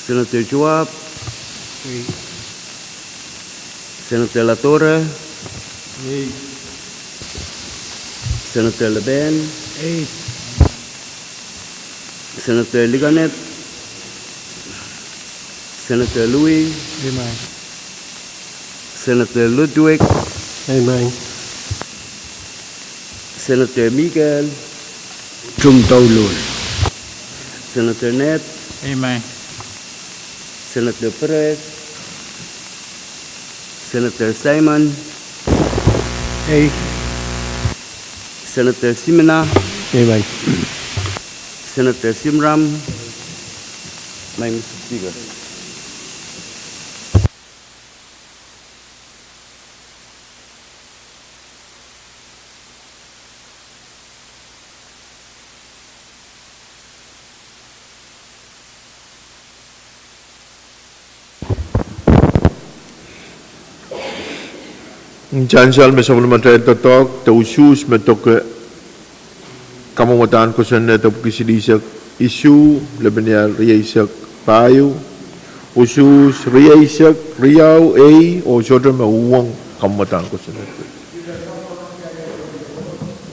Senator Joab. Ei. Senator Latore. Ei. Senator Leben. Ei. Senator Likanet. Senator Louis. Ei, maing. Senator Ludwig. Ei, maing. Senator Mikael. Tung douluhl. Senator Ned. Ei, maing. Senator Perez. Senator Simon. Ei. Senator Simina. Ei, maing. Senator Simram. Maing, Mister Speaker. Sansal me sapwellimatail doadoahk de usuhs me doke kamwadahn kosonned epwiki silihsek isuh, lepin iar rieisek pahieu, usuhs rieisek, riau, ei, oh sohte me uhwong kamwadahn kosonned.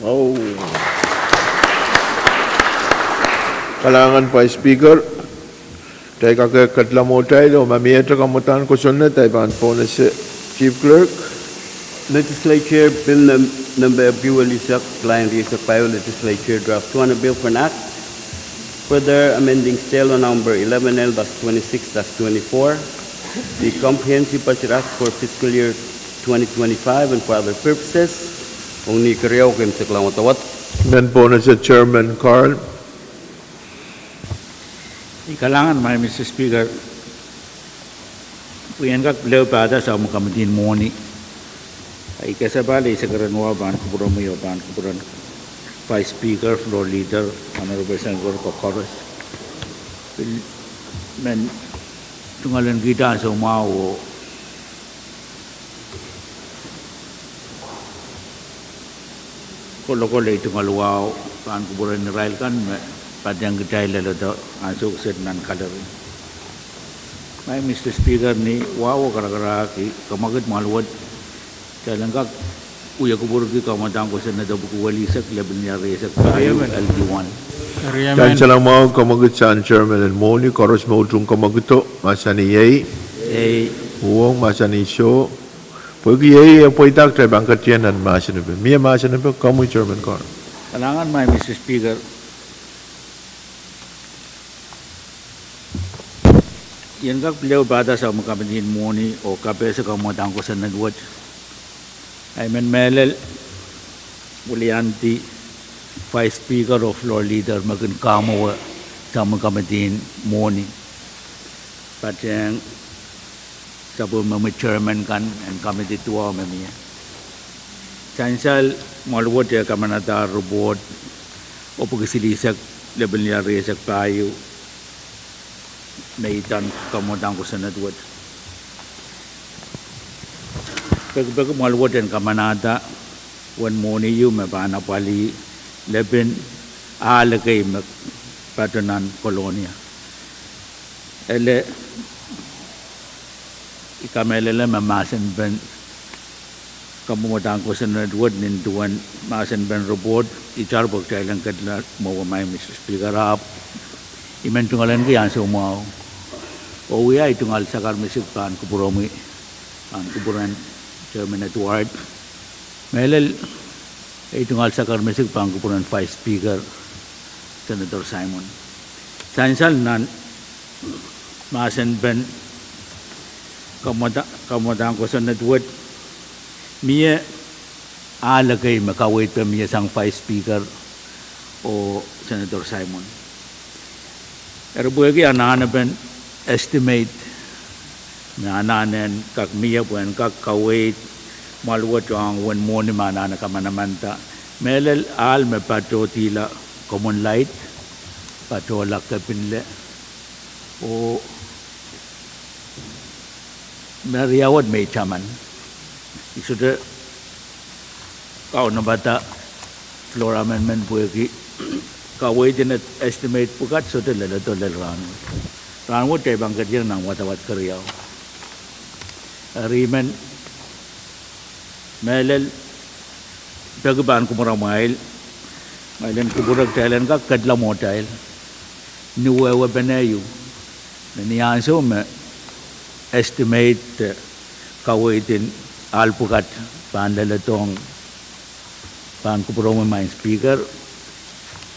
Oh. Kalahngan Vice Speaker. Kitail kak ketkihla mwohtail oh ma miehte kamwadahn kosonned, I pahn pohnese Chief Clerk. Legislature Bill num-, number epwiki welisek, lain rieisek pahieu, Legislature Draft two hundred Bill for an Act, further amending State Law number eleven L dash twenty-six dash twenty-four, the Comprehensive Budget Act for fiscal year twenty twenty-five and for other purposes. Ong ni keriau keimwseklahn wadawad. Men pohnese Chairman Carl. Ih kalahngan, Maing Mister Speaker. Pwe I en kak pil pahda soangen komidi en mwohni. I kasapahl eisek ren wahu pahn kupwuromwi oh pahn kupwuren Vice Speaker, Floor Leader, Honorable Senator koaros. Pil men tungoal en kihda soumwahu oh kolokol ei tungoal wahu pahn kupwuren irail kan me patehng kitail leledo ansou kiset nan gallery. Maing Mister Speaker, ni wahu karakarahk, I kamwekid mwahl wet, kitail en kak wia kupwurki kamwadahn kosonned epwiki welisek, lepin iar rieisek pahieu, L D one. Kitail en mwahu kamwekid sang Chairman en mwohni, koaros me utung kamwekido, mahsanih ei. Ei. Uhwong, mahsanih soh. Pwehki ei, e pweida, kitail pahn ketin nan mahsen en pein. Mie mahsen en pein, komwi Chairman Carl. Kalahngan, Maing Mister Speaker. I en kak pil ehu pahda sapwellime committee en mwohni oh kapehse kamwadang kosonned wet. I men mehlel wiliandi Vice Speaker oh Floor Leader me kin kamwowe sapwellime committee en mwohni, patehng sapwellime chairman kan en committee duwau me mie. Sansal mwahl wet e kamanadahr report, oh pwuhk silihsek, lepin lel rieisek pahieu, me idahn kamwadang kosonned wet. Pekipeki mwahl wet en kamanada uwen mwohni ieu me pahn apwalih lepin ahl ekei me patoh nan Kolonia. Ele, I kamehlele me mahsenpen kamwadang kosonned wet nin duwen mahsenpen report, itar pwe kitail en ketla mwowe, Madam Speaker, ahpw I men tungoalenki ansou mwahu. Oh wia ei tungoal sakarmesik pahn kupwuromwi, pahn kupwuren Chairman Edward. Mehlel ei tungoal sakarmesik pahn kupwuren Vice Speaker, Senator Simon. Sansal nan mahsenpen kamwadang kosonned wet, mie ahl ekei me kaweid pwe mie sang Vice Speaker oh Senator Simon. Eri pwehki anahnepen estimate me anahne en kak mie pwe en kak kaweid mwahl wet ong uwen mwohni me anahne kamanamanda, mehlel ahl me patohdihla common light, patohla kepinle, oh me riau wet me I taman. I sohte kaunopada floor amendment pwehki kaweid en estimate pwukat sohte leledo lel rahnwet. Rahnwet kitail pahn ketiong nan wadawad keriau. Eri I men mehlel peki pahn kupwuramwail, ma I len kupwure kitail en kak ketla mwohtail ni wehwehpen ehu, me ni ansou me estimate, kaweid en ahl pwukat pahn leledohng, pahn kupwuromwi, Madam Speaker,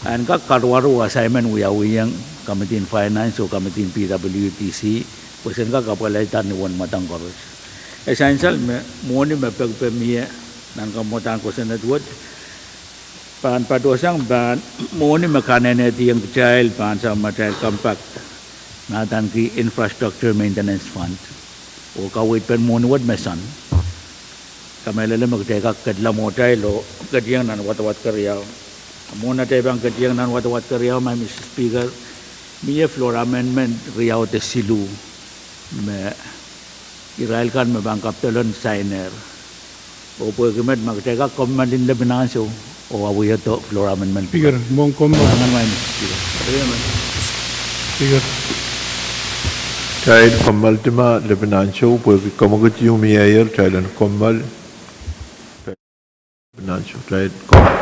en kak karuwaru assignment wiawihong committee en finance oh committee en P W D C, pwe sen kak apwalihada ni uwen mwadang koaros. E sansal me mwohni me peki pwe mie nan kamwadang kosonned wet pahn patohsang pahn mwohni me kanenehdiong kitail pahn sapwellime atail compact, me adaneki Infrastructure Maintenance Fund, oh kaweidpen mwohni wet me sang. Kamehlele me kitail kak ketla mwohtail oh ketiong nan wadawad keriau. Mwohn atail pahn ketiong nan wadawad keriau, Madam Speaker, mie floor amendment riau de siluh me irail kan me pahn capital en signer. Oh pwehki met, ma kitail kak kommoal ni lepin ansou oh awihdo floor amendment pwukat. Speaker, mwohn kommoal. Kitail kommoal dima lepin ansou pwehki komwekid ieu mieier, kitail en kommoal lepin ansou, kitail kommoal.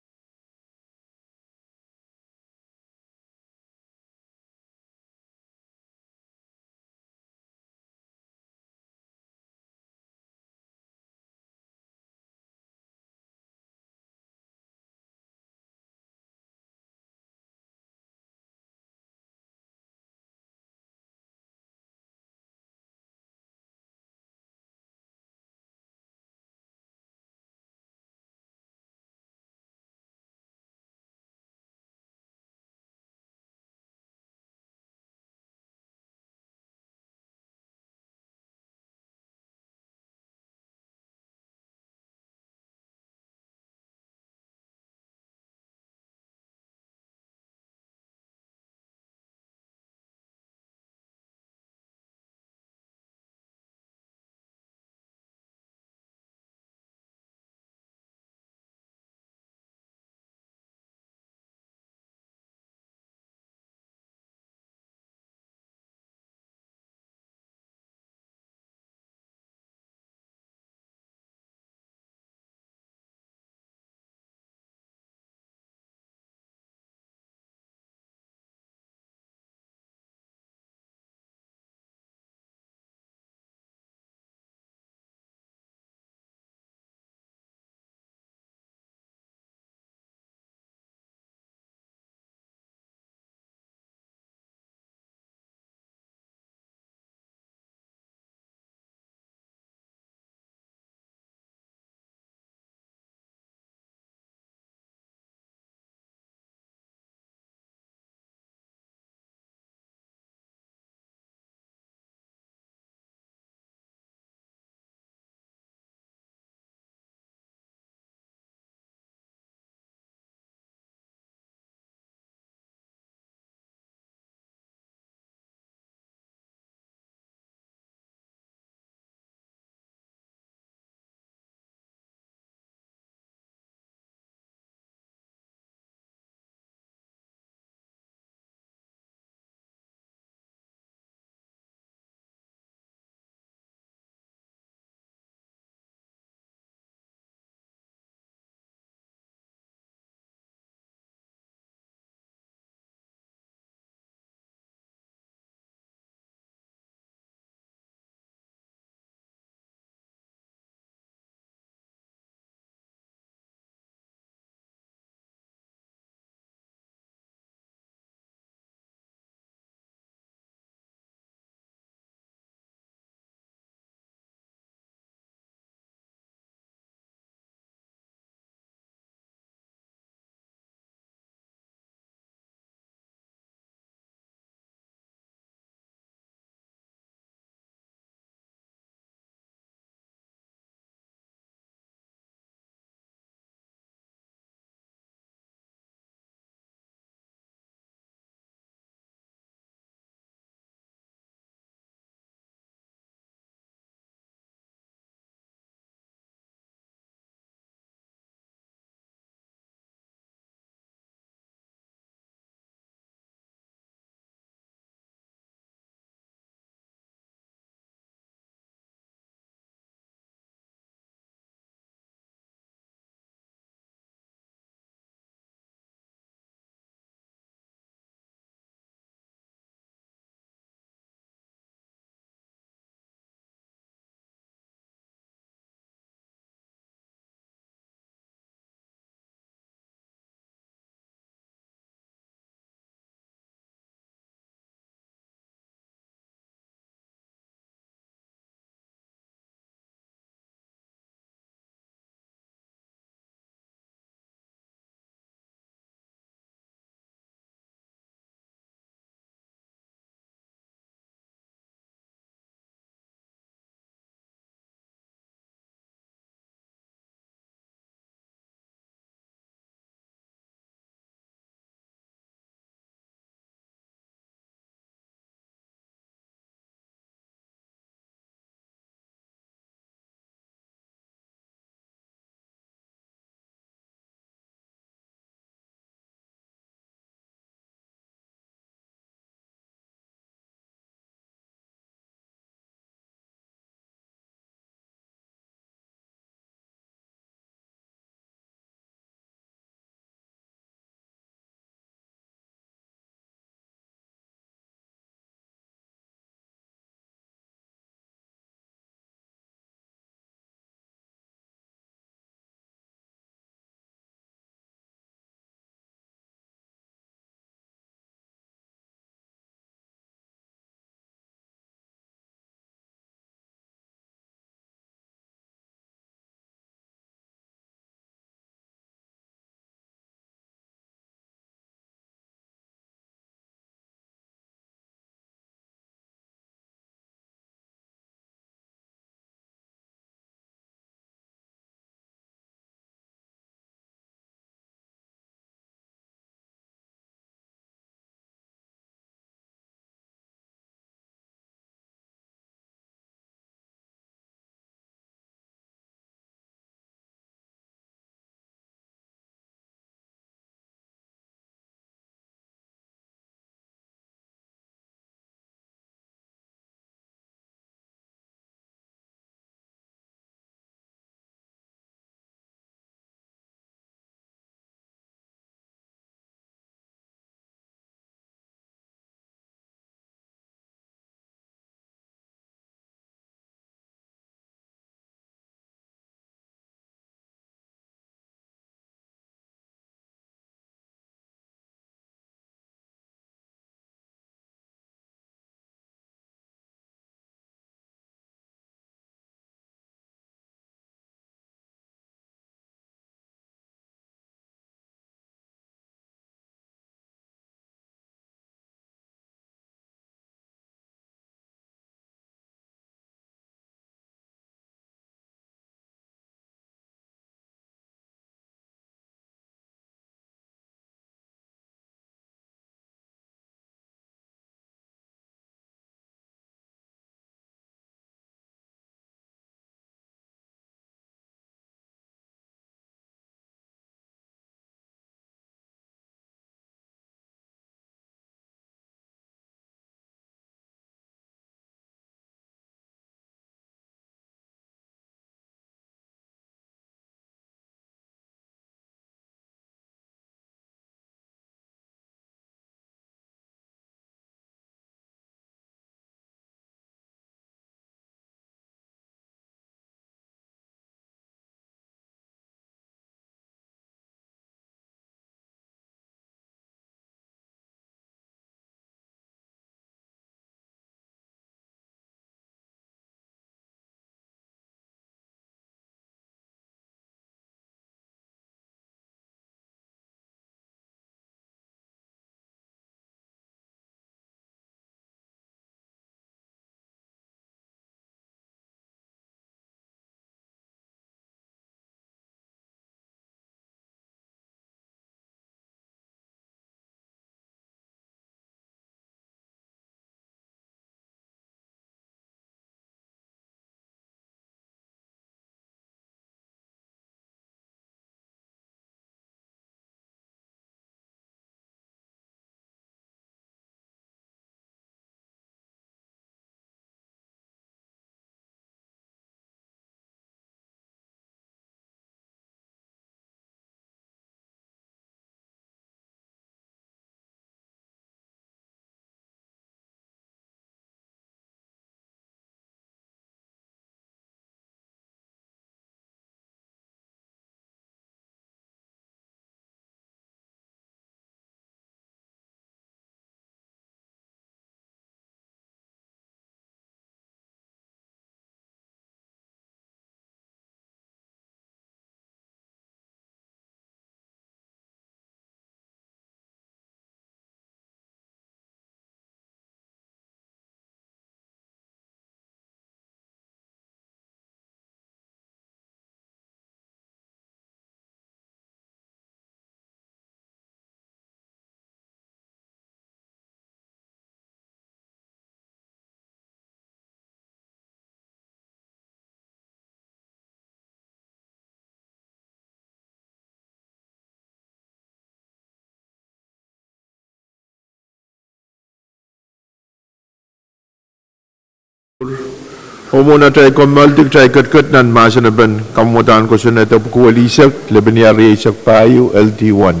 Oh mwohn atail kommoaldi, kitail ketiket nan mahsen en kamwadahn kosonned epwiki welisek, lepin ia rieisek pahieu, L D one.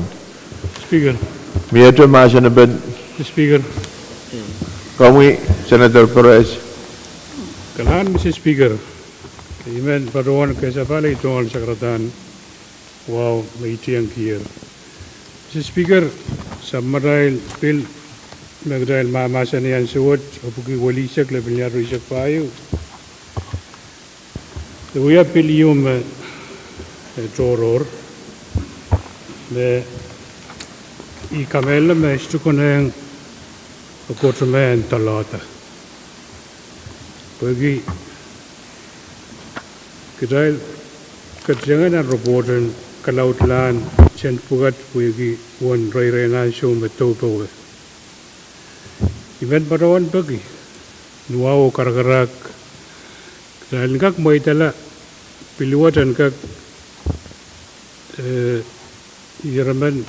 Speaker. Miehte mahsen en Speaker. Komwi, Senator Perez. Kalahngan, Mister Speaker. I men patohwan kesempwal ei tungoal sakaradahn wahu me I tiengkier. Mister Speaker, sapwmatail pil me kitail mahmahsanih ansou wet, epwiki welisek, lepin ia rieisek pahieu. E wia pil ieu me, eh, tohrohr, me I kamehlele me e sohte konehng Koht me en doalohda. Pwehki kitail ketengehn nan repwoht en kalaudlahn sent pwukat pwehki uwen reirein ansou me doh powe. I men patohwan peki ni wahu oh karakarahk, kitail en kak mweidala pil wet en kak, eh, ieremen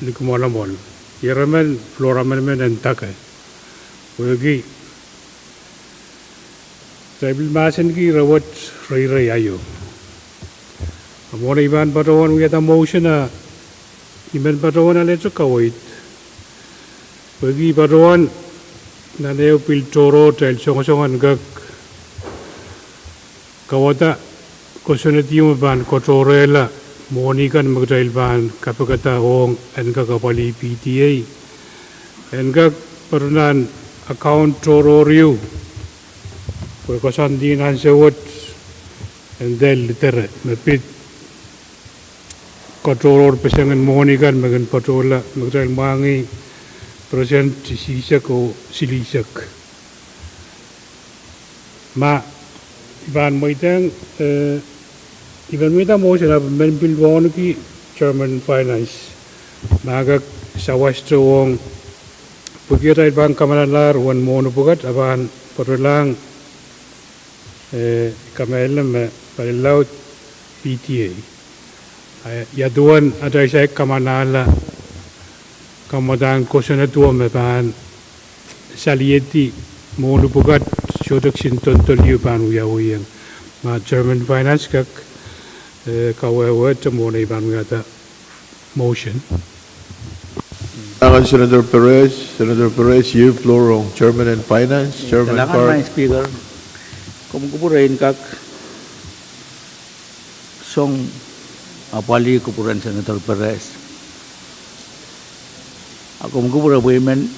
likamwalamwal, ieremen floor amendment en dake. Pwehki kitail pil mahsenki ire wet reirei aio. A mwohn ei pahn patohwan wiahda motion a I men patohwan alehte kaweid. Pwehki patohwan nan ehu pil tohrohr kitail songosong en kak kauwada kosonned ieu me pahn katohrehla mwohni kan me kitail pahn kapikada ong en kak apwalih P T A. En kak patohwan nan account tohrohr ieu, pwe koasoandi nan ansou wet en dehr lidere me pid katohrohr peseng en mwohni kan me kin patohla, me kitail mwahngih percent isisek oh silihsek. Ma I pahn mweidehng, eh, I men mweida motion ahpw I men pil wauneki Chairman Finance ma e kak sawaste ong pwehki atail pahn kamalalahr uwen mwohni pwukat a pahn patohlahng, eh, kamehlele me palilaud P T A. A ia duwen atail saik kamalahla kamwadahn kosonned duwe me pahn saliedi mwohni pwukat sohte kisin tohndohli pahn wiawihieng. Ma Chairman Finance kak, eh, kawehwehte mwohn ei pahn wiahda motion. Kalahngan Senator Perez, Senator Perez, iei floor ong Chairman en Finance, Chairman Carr. Kalahngan, Madam Speaker. Komw kupwure en kak song apwalih kupwuren Senator Perez. A komw kupwure pwe I men,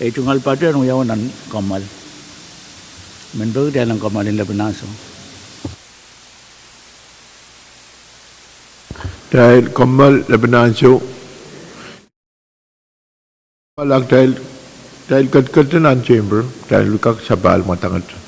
ei tungoal patehng wiawi nan kommoal. I men peki kitail nan kommoal en lepin ansou. Kitail kommoal lepin ansou. Kitail, kitail ketiket nan chamber, kitail kak sapahl mwadangete.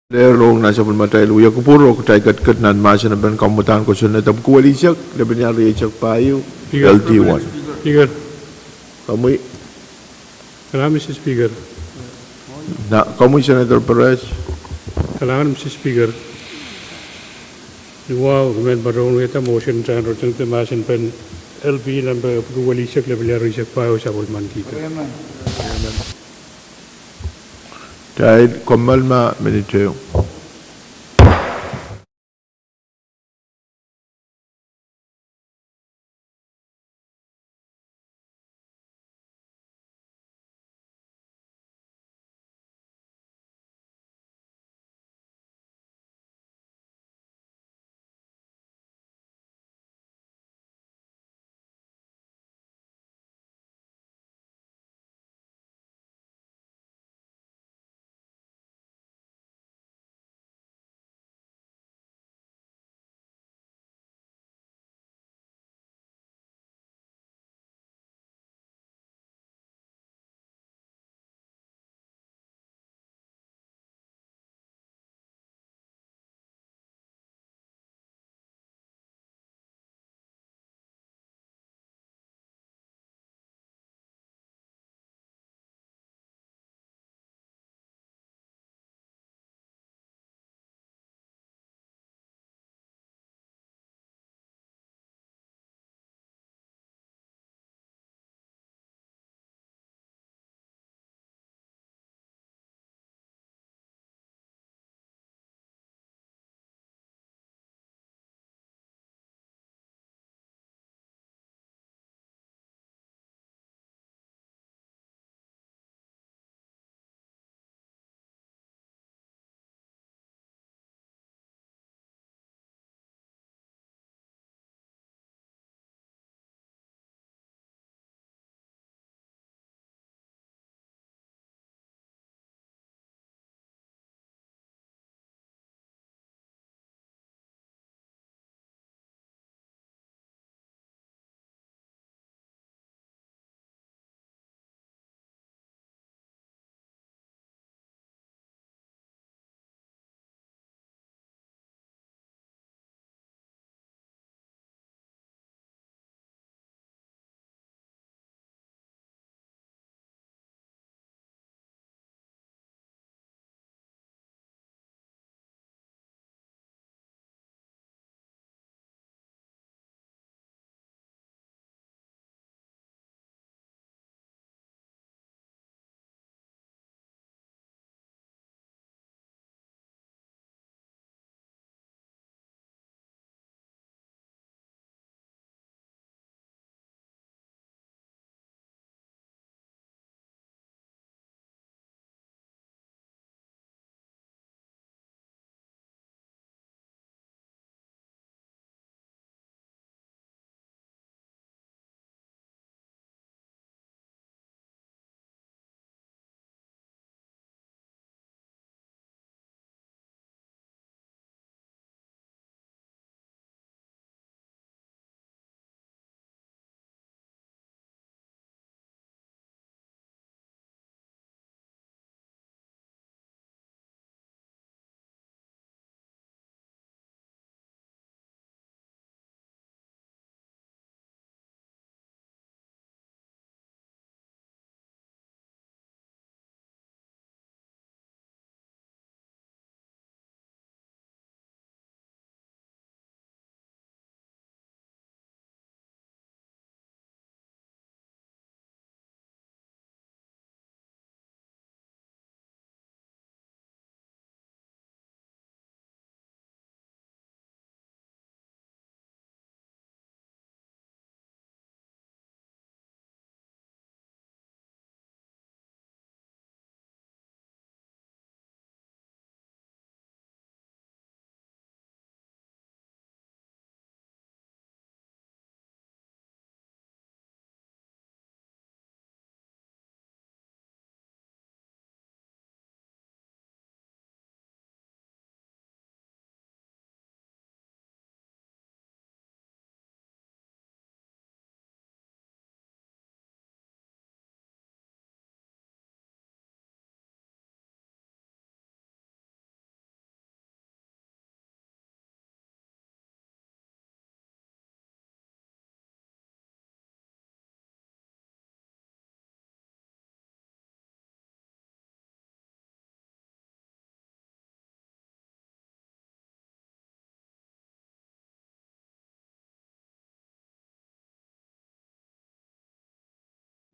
Lehr ong nan sapwellimatail wia kupwur oh kitail ketiket nan mahsen en pahn kamwadahn kosonned epwiki welisek, lepin ehu rieisek pahieu, Speaker. L D one. Speaker. Komwi. Kalahngan, Mister Speaker. Na, komwi Senator Perez. Kalahngan, Mister Speaker. Ni wahu I men patohwan wiahda motion en rahn rohng de mahsen en pahn L P number epwiki welisek, lepin ehu rieisek pahieu, sapwellimanikihda. Kitail kommoal ma minit ehu.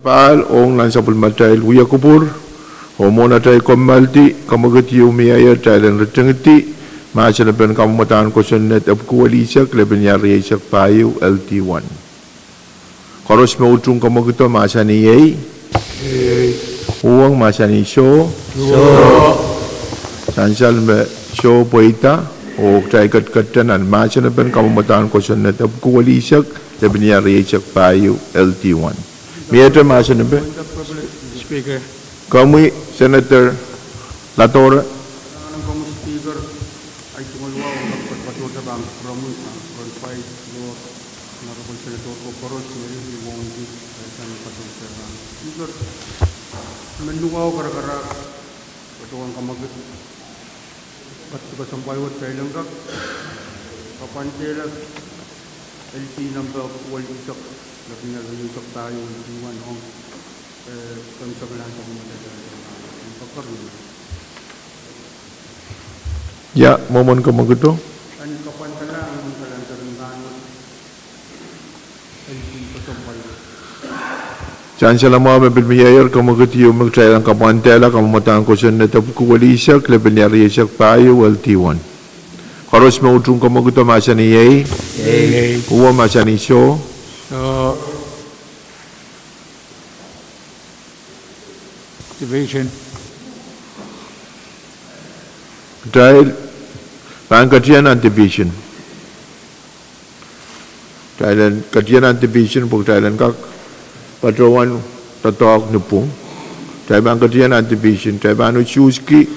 Pahl ong nan sapwellimatail wiakupwur, oh mwohn atail kommoaldi, kamwekid ieu mie aio kitail en ritingidi mahsen en kamwadahn kosonned epwiki welihsek, lepin eisek pahieu, L D one. Koaros me utung kamwekido mahsanih ei. Uhwong mahsanih soh. Sansal me soh pweida, oh kitail ketiket nan mahsen en kamwadahn kosonned epwiki welihsek, lepin eisek pahieu, L D one. Miehte mahsen en Speaker. Komwi Senator Latore. Speaker, men nuwau karakarahk, patohwan kamwekid, ketiket kesempwal wet kitail en kak kapwandehla L D number welihsek, lepin eisek pahieu, L D one ong, eh, kemseklahn sapwellimatail. Ia mwomwen kamwekido? Sansal mwahu me pil mieier, kamwekid ieu me kitail en kapwandehla kamwadahn kosonned epwiki welihsek, lepin eisek pahieu, L D one. Koaros me utung kamwekido mahsanih ei. Uhwong mahsanih soh. Division. Kitail pahn ketieng nan division. Kitail en ketieng nan division pwe kitail en kak patohwan doadoahk ni pwung. Kitail pahn ketieng nan division, kitail pahn usuhski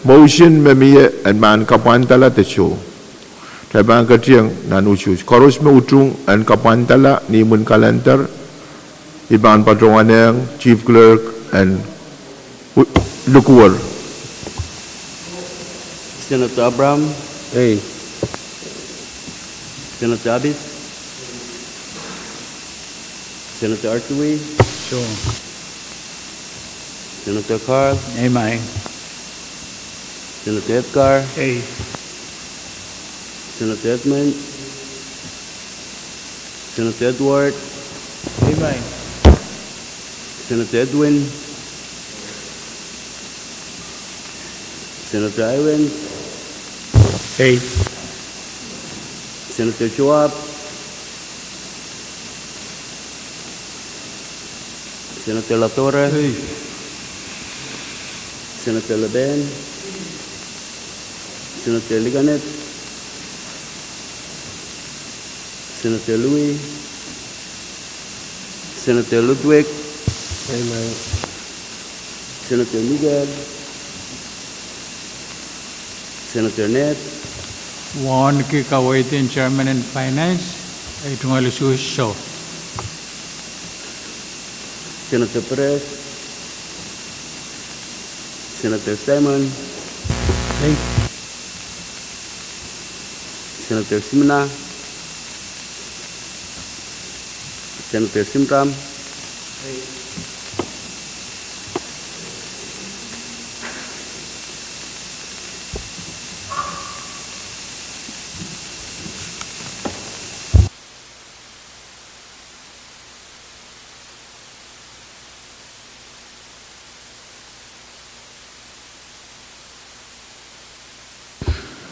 motion me mie en pahn kapwandala de soh. Kitail pahn ketieng nan usuhs. Koaros me utung en kapwandala ni imwin kalender, I pahn patohwanehng Chief Clerk en lukuwer. Senator Abraham. Ei. Senator Abis. Senator Artui. Soh. Senator Carl. Ei, maing. Senator Edgar. Ei. Senator Edmund. Senator Edward. Ei, maing. Senator Edwin. Senator Irons. Ei. Senator Joab. Senator Latore. Ei. Senator Leben. Senator Likanet. Senator Louis. Senator Ludwig. Ei, maing. Senator Miguel. Senator Ned. Wauneki kaweid en Chairman en Finance, ei tungoal usuhs soh. Senator Perez. Senator Simon. Ei. Senator Simina. Senator Simram.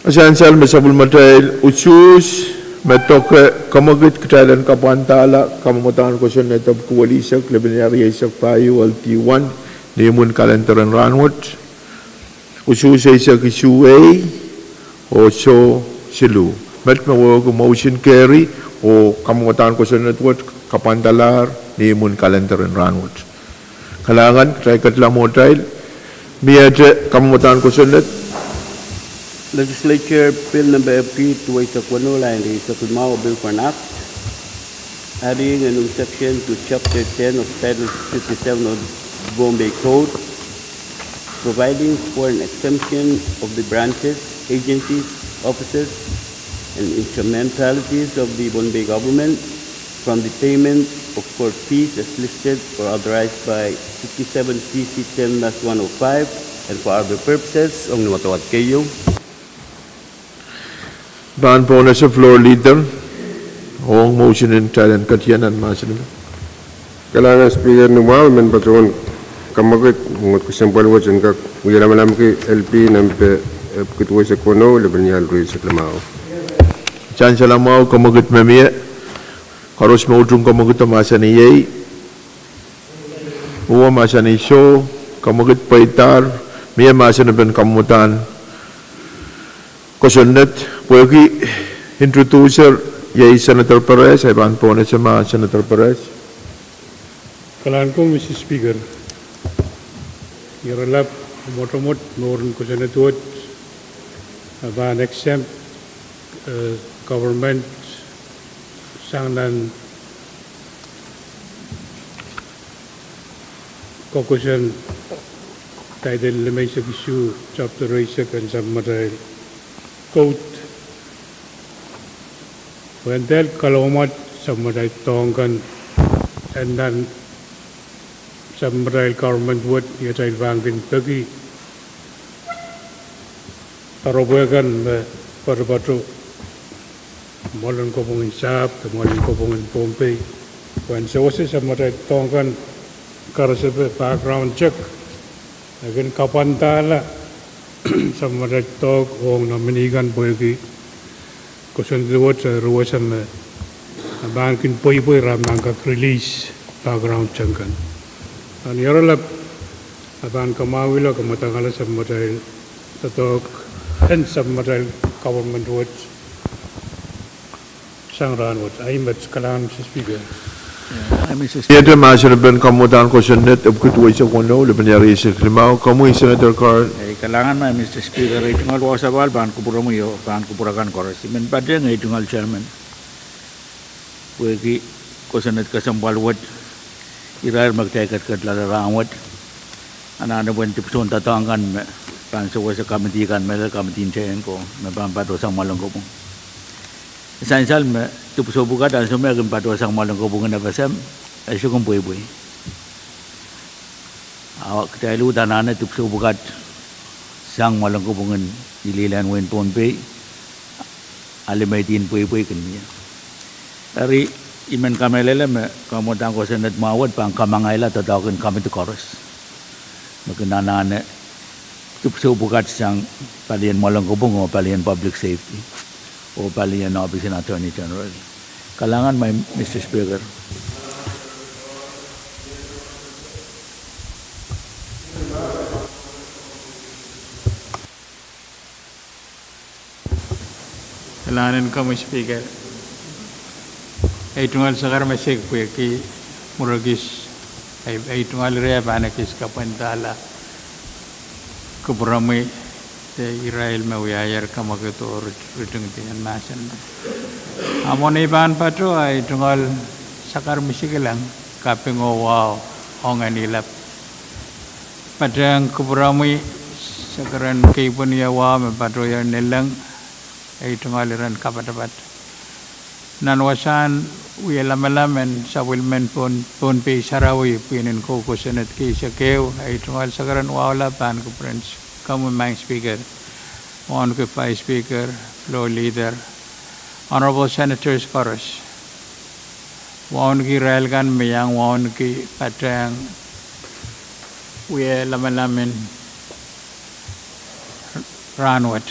Sansal me sapwellimatail usuhs me doke kamwekid kitail en kapwandala kamwadahn kosonned epwiki welihsek, lepin eisek pahieu, L D one, ni imwin kalender en rahnwet. Usuhs eisek isuh ei, oh soh siluh. Met me wehwehki motion carry, oh kamwadahn kosonned wet kapwandalahr ni imwin kalender en rahnwet. Kalahngan, kitail ketila mwohtail, miehte kamwadahn kosonned. Legislature Bill Number epwiki duweisek weneu, lain rieisek limau, a Bill for an Act adding a new section to Chapter ten of Title fifty-seven of the Pohnpei Code, providing for an exemption of the branches, agencies, offices, and instrumentalities of the Pohnpei government from the payment of court fees as listed or authorized by fifty-seven C C ten dash one oh five and for other purposes. Ong ni wadawad keieu. Pahn pohnese floor leader ong motion en kitail en ketieng nan mahsen en Kalahngan Speaker ni mwahu, I men patohwan kamwekid, ngut kesempwal wet en kak wie lamalamki L P nempe epwiki duweisek weneu, lepin ial rieisek limau. Sansal mwahu, kamwekid me mie. Koaros me utung kamwekido mahsanih iei, oh mahsanih soh. Kamwekid pweidahr, mie mahsen en pahn kamwadahn kosonned, pwehki introducer iei Senator Perez, I pahn pohnese ma Senator Perez. Kalahngan ko, Mister Speaker. Ire lap, mwotomwot, mwurin kosonned wet, a pahn exempt, eh, government sang nan kokoson Title limeisek isuh, Chapter eisek en sapwmatail Code. Pwehn dehr kalamwomwad sapwmatail doahk kan en nan sapwmatail government wet, ni atail pahn kin peki doaropwe kan me patopato mwoalen kopwung en sahpw de mwoalen kopwung en Pohnpei, pwehn sewese sapwmatail doahk kan, karasepe background check, e kin kapwandahla sapwmatail doahk ong nominee kan, pwehki kosonned wet, eh, re wasa me, eh, pahn kin pweipwei re pahn kak release background check kan. Nan ire lap, a pahn kamwahwihala kamwadangala sapwmatail doadoahk en sapwmatail government wet sang rahnwet. Ahi met, kalahngan, Mister Speaker. Iete mahsen en pahn kamwadahn kosonned epwiki duweisek weneu, lepin ial rieisek limau, komwi Senator Carl. Ei, kalahngan ma Mister Speaker, ei tungoal wasa pahn kupwuromwi oh pahn kupwur akan koaros. I men patehng ei tungoal chairman pwehki kosonned kesempwal wet, irair me kitail ketiket loale rahnwet, anahne pwehn dipwisoun doadoahk kan me pahn sewese committee kan, mehlel committee en tehnko, me pahn patohsang mwoalen kopwung. Sansal me dipwisou pwukat ansou me e kin patohsang mwoalen kopwung en FSM, e sohte kin pweipwei. A kitail uhd anahne dipwisou pwukat sang mwoalen kopwung en lilihla en wehin Pohnpei, a limeidi en pweipwei kin mie. Eri, I men kamehlele me kamwadahn kosonned mwahu wet pahn kamangaila doadoahk en committee koaros me kin anahne dipwisou pwukat sang palien mwoalen kopwung oh palien public safety oh palien ohpis en Attorney General. Kalahngan ma Mister Speaker. Kalahngan en komwi Speaker. Ei tungoal sakar mesik pwehki mwur ekis, ei, ei tungoal ire pahn ekis kapwandahla kupwuromwi de irail me wiahier kamwekido rit-, ritingdi nan mahsen. A mwohn ei pahn pato, ei tungoal sakar misikilang, kaping oh wahu ong ni lap. Patehng kupwuromwi, sakar en keipweni wahu me patohier Nelleng, ei tungoal iren kapatapat. Nan wasahn wie lamalam en sapwellimen Pohn-, Pohnpei sarawi pwihn en kou kosonned keisek ehu, ei tungoal sakar en wahu lap pahn kupwuren komwi Madam Speaker, Wauneki Vice Speaker, Floor Leader, Honorable Senators koaros, wauneki irail kan me iang wauneki patehng wie lamalam en rahnwet.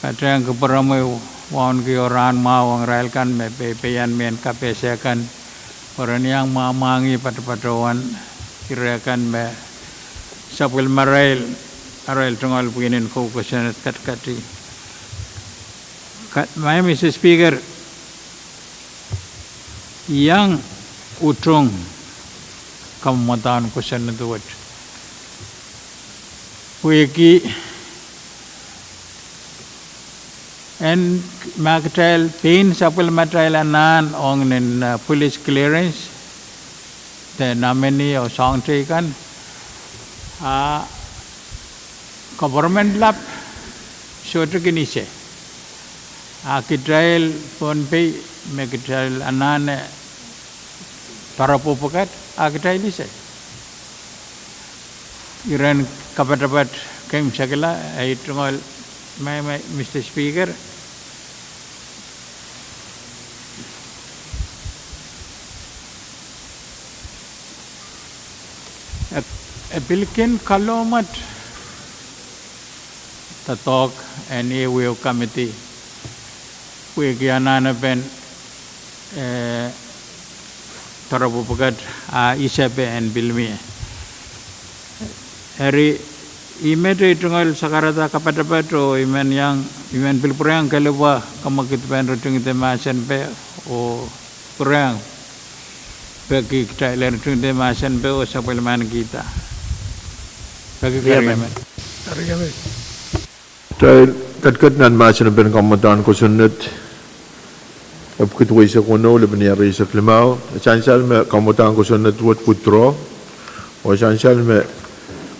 Patehng kupwuromwi wauneki oh rahn mwahu ong irail kan me peipeian mehn kapehse kan, pwe ren iang mwamwahngih patopatohwan ire kan me sapwellimarail, arail tungoal pwihn en kou kosonned ketiketi. Ka-, Madam Mister Speaker, I iang utung kamwadahn kosonned wet pwehki en ma kitail pein sapwellimatail anahn ong nin, uh, police clearance de nominee oh soahng teikan, a government lap sohte kin ese. A kitail Pohnpei me kitail anahne doaropwe pwukat, a kitail ese. Iren kapatapat keimwseklahng, ei tungoal, Madam Mister Speaker. E pil kin kalohk met doadoahk en ehu ehu committee pwehki anahnepen, eh, doaropwe pwukat a isepe en pil mie. Eri, I met ei tungoal sakarada kapatapat oh I men iang, I men pil pwurehng kelehpwa kamwekid pahn ritingidi mahsen pe oh pwurehng peki kitail en ritingidi mahsen pe oh sapwellimanikihda. Peki keriemen. Kitail ketiket nan mahsen pen kamwadahn kosonned epwiki duweisek weneu, lepin ire rieisek limau. E sansal me kamwadahn kosonned wet withdraw. Oh sansal me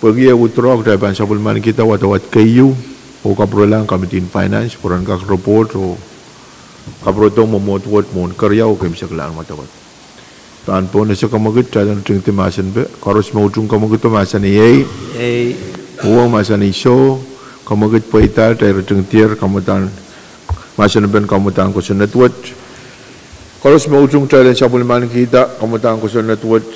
pwehki e withdraw, kitail pahn sapwellimanikihda wadawad keieu oh kapwurelahng Committee in Finance pwe ren kak report oh kapwurodo mwomwohd wet mwohn keriau oh keimwseklahn wadawad. Pahn pohnese kamwekid, kitail en ritingidi mahsen pe. Koaros me utung kamwekido mahsanih ei. Ei. Uwen mahsanih soh. Kamwekid pweida, kitail ritingdier kamwadahn, mahsen pen kamwadahn kosonned wet. Koaros me utung, kitail en sapwellimanikihda kamwadahn kosonned wet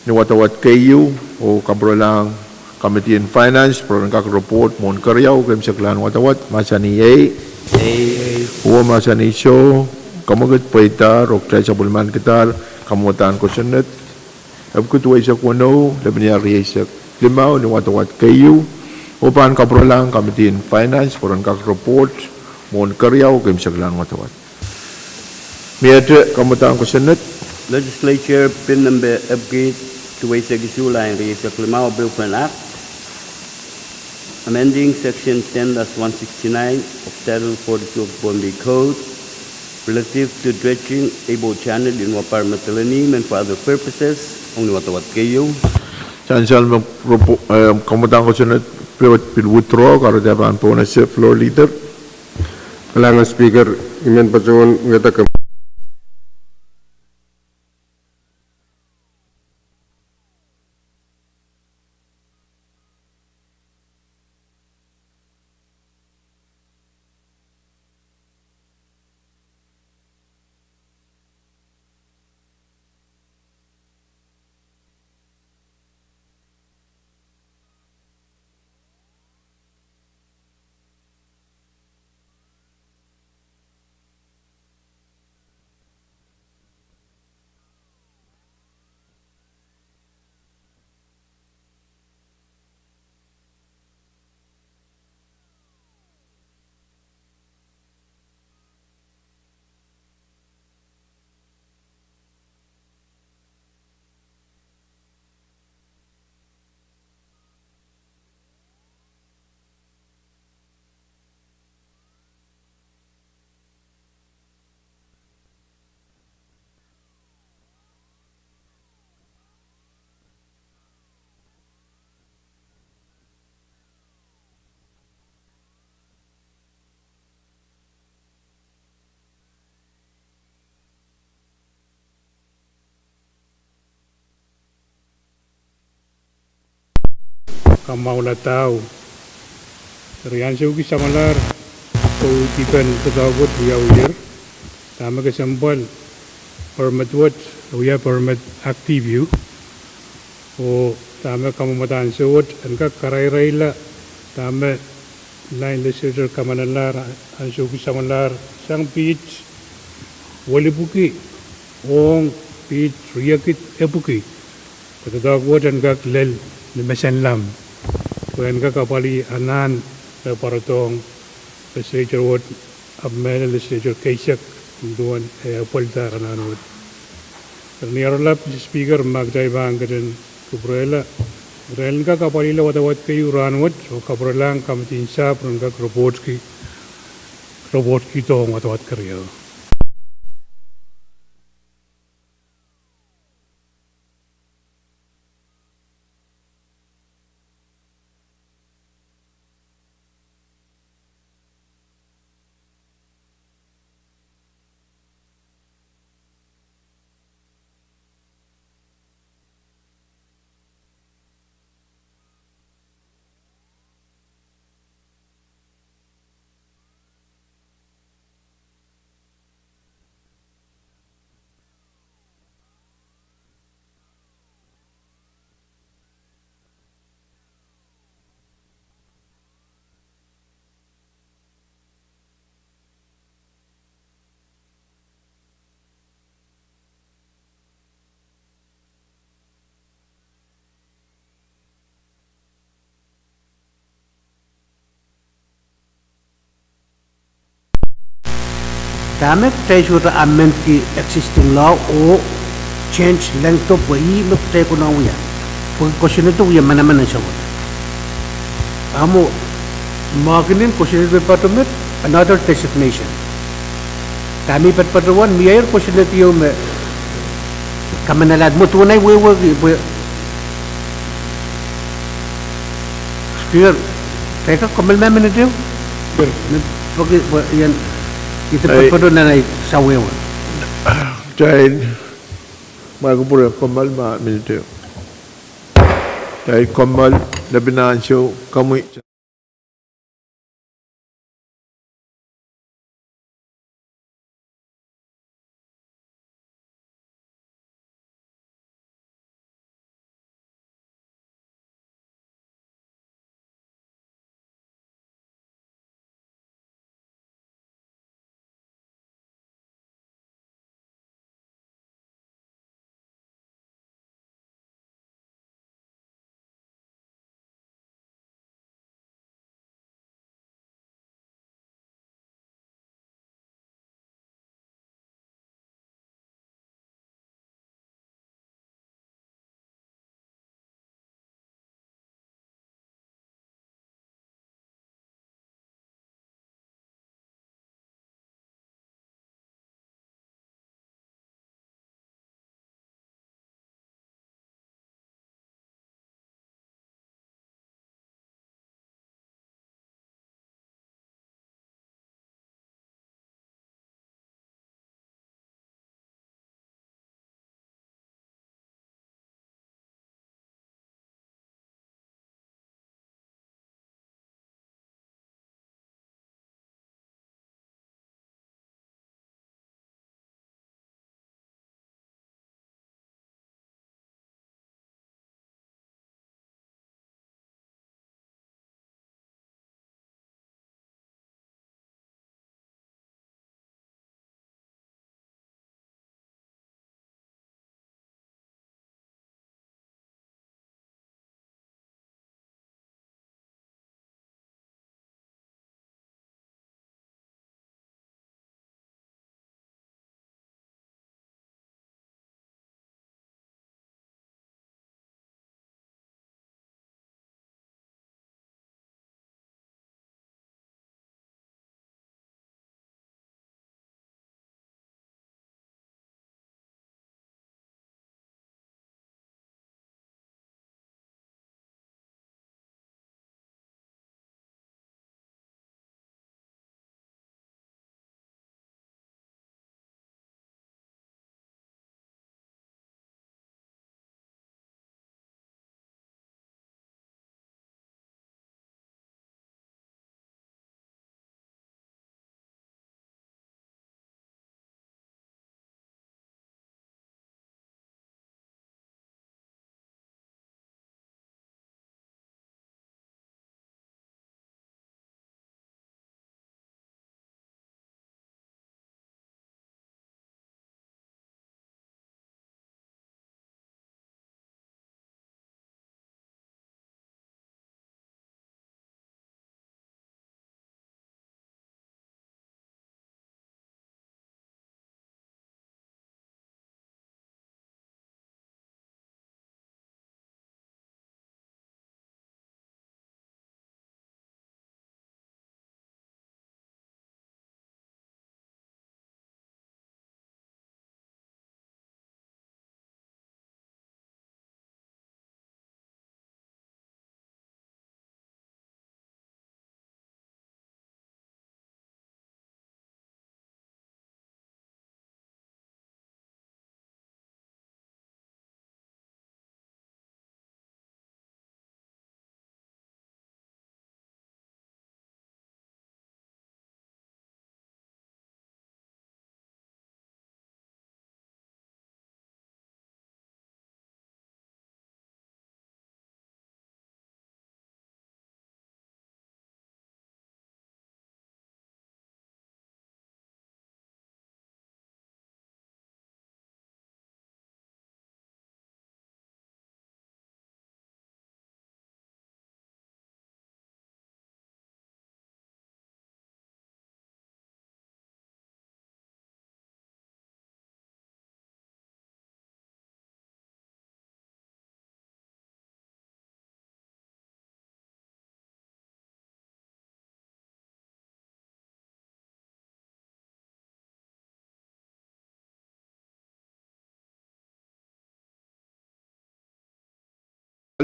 ni wadawad keieu oh kapwurelahng Committee in Finance pwe ren kak report mwohn keriau oh keimwseklahn wadawad, mahsanih ei. Ei. Uwen mahsanih soh. Kamwekid pweidahr oh kitail sapwellimanikihdahr kamwadahn kosonned epwiki duweisek weneu, lepin ire rieisek limau ni wadawad keieu oh pahn kapwurelahng Committee in Finance pwe ren kak report mwohn keriau oh keimwseklahn wadawad. Miehte kamwadahn kosonned. Legislature Bill Number epwiki duweisek isuh, lain rieisek limau, Bill of an Act amending Section ten dash one sixty-nine of Title forty-two of Pohnpei Code relative to dredging Abo Channel en Wabar Madolenihmw and for other purposes, ong ni wadawad keieu. Sansal me kamwadahn kosonned pil withdraw, kahrehda pahn pohnese, Floor Leader. Kalahngan Speaker, I men patohwan wiahda Kamwahula dahu. Eri ansou kis samwalahr, oh dipen doadoahk wet wiawiher, dahme kesempwal, permit wet, wia permit active ieu, oh dahme kamwadahn ansou wet en kak karairahla, dahme Legislature kamanenlahr, ansou kis samwalahr, sang piht welipwiki ong piht riekid epwiki, pwe doadoahk wet en kak lel ni mesen lamp, pwe en kak apwalih anahn me pwarodohng Legislature wet, ahpw mehlel Legislature keisek, duwen e apwalihdahr anahn wet. Eri ni oaralap, Mister Speaker, ma kitail pahn ketin kupwurehla, kitail en kak apwalihla wadawad keieu rahnwet oh kapwurelahng committee en sahpw ren kak reportkihdo ong wadawad keriau. Dahme kitail sohte amend the existing law oh change length of, pwe ih me kitail konehng wia. Pwe kosonned wia manaman en sawehwe. Ahmo, mahkinin kosonned me patohwan met, another designation. Dahme patohwan, mie kosonned ieu me kamanalahte mwo duwen ahi wehwehki pwe Speaker, kaidehk kommoal me minute ehu? Pwe, pwe, ien, ite patohwan nan ahi sawehwe. Kitail, ma kupwure kommoal me minute ehu. Kitail kommoal, lepin ansou, komwi.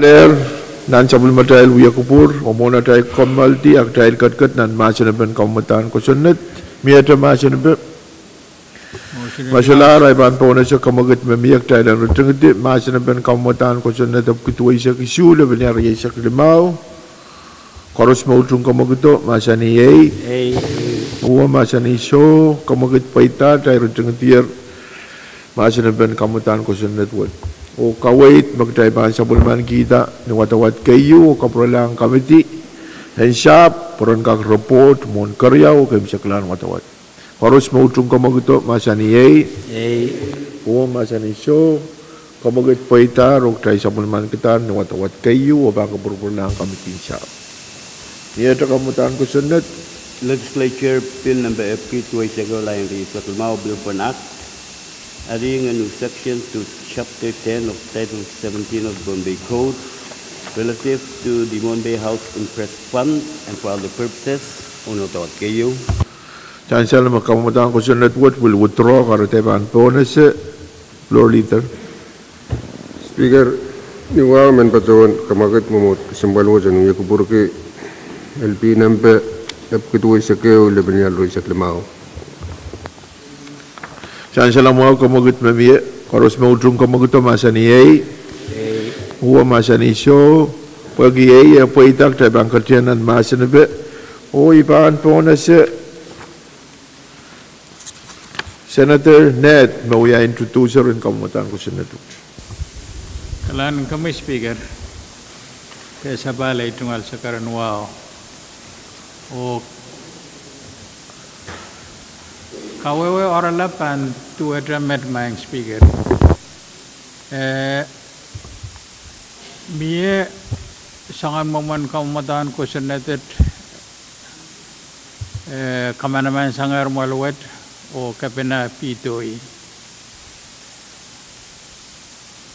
Lehr nan sapwellimatail wiekupwur, oh mwohn atail kommoaldi, atail ketiket nan mahsen en kamwadahn kosonned, miehte mahsen en Masulahr, I pahn pohnese kamwekid me mie kitail en ritingidi mahsen en kamwadahn kosonned epwiki duweisek isuh, lepin eisek limau. Koaros me utung kamwekido, mahsanih ei. Ei. Uwe, mahsanih soh. Kamwekid pweida, kitail ritingidier mahsen en kamwadahn kosonned wet. Oh kaweid me kitail pahn sapwellimanikihda ni wadawad keieu oh kapwurelahng kamidi en sahpw pwe ren kak report mwohn keriau oh keimwseklahn wadawad. Koaros me utung kamwekido, mahsanih ei. Ei. Uwe, mahsanih soh. Kamwekid pweidahr oh kitail sapwellimanikidahr ni wadawad keieu oh pahn kapwurpwurlahng kamidi en sahpw. Miehte kamwadahn kosonned. Legislature Bill Number epwiki duweisek ehu, lain rieisek limau, Bill for an Act, adding a new section to Chapter ten of Title seventeen of Pohnpei Code relative to the Pohnpei House Interest Fund and for other purposes, ong ni wadawad keieu. Sansal me kamwadahn kosonned wet pil withdraw, kahrehda pahn pohnese. Floor Leader. Speaker, ni wahu men patohwan kamwekid mwomwohd kesempwal wet en wiekupwurki L P number epwiki duweisek ehu, lepin riesek limau. Sansal mwahu, kamwekid me mie, koaros me utung kamwekido, mahsanih ei. Uwe, mahsanih soh. Pwehki ei e pweida, kitail pahn ketien nan mahsen en, oh I pahn pohnese Senator Ned me wia introducer en kamwadahn kosonned wet. Kalahngan komwi Speaker, de sapahl ei tungoal sakarain wahu. Oh kawehwe oaralap pahn duwehte met, Madam Speaker. Eh, mie soangen mwomwen kamwadahn kosonned wet, eh, kamanaman sangehr mwoal wet oh kepina pidoi.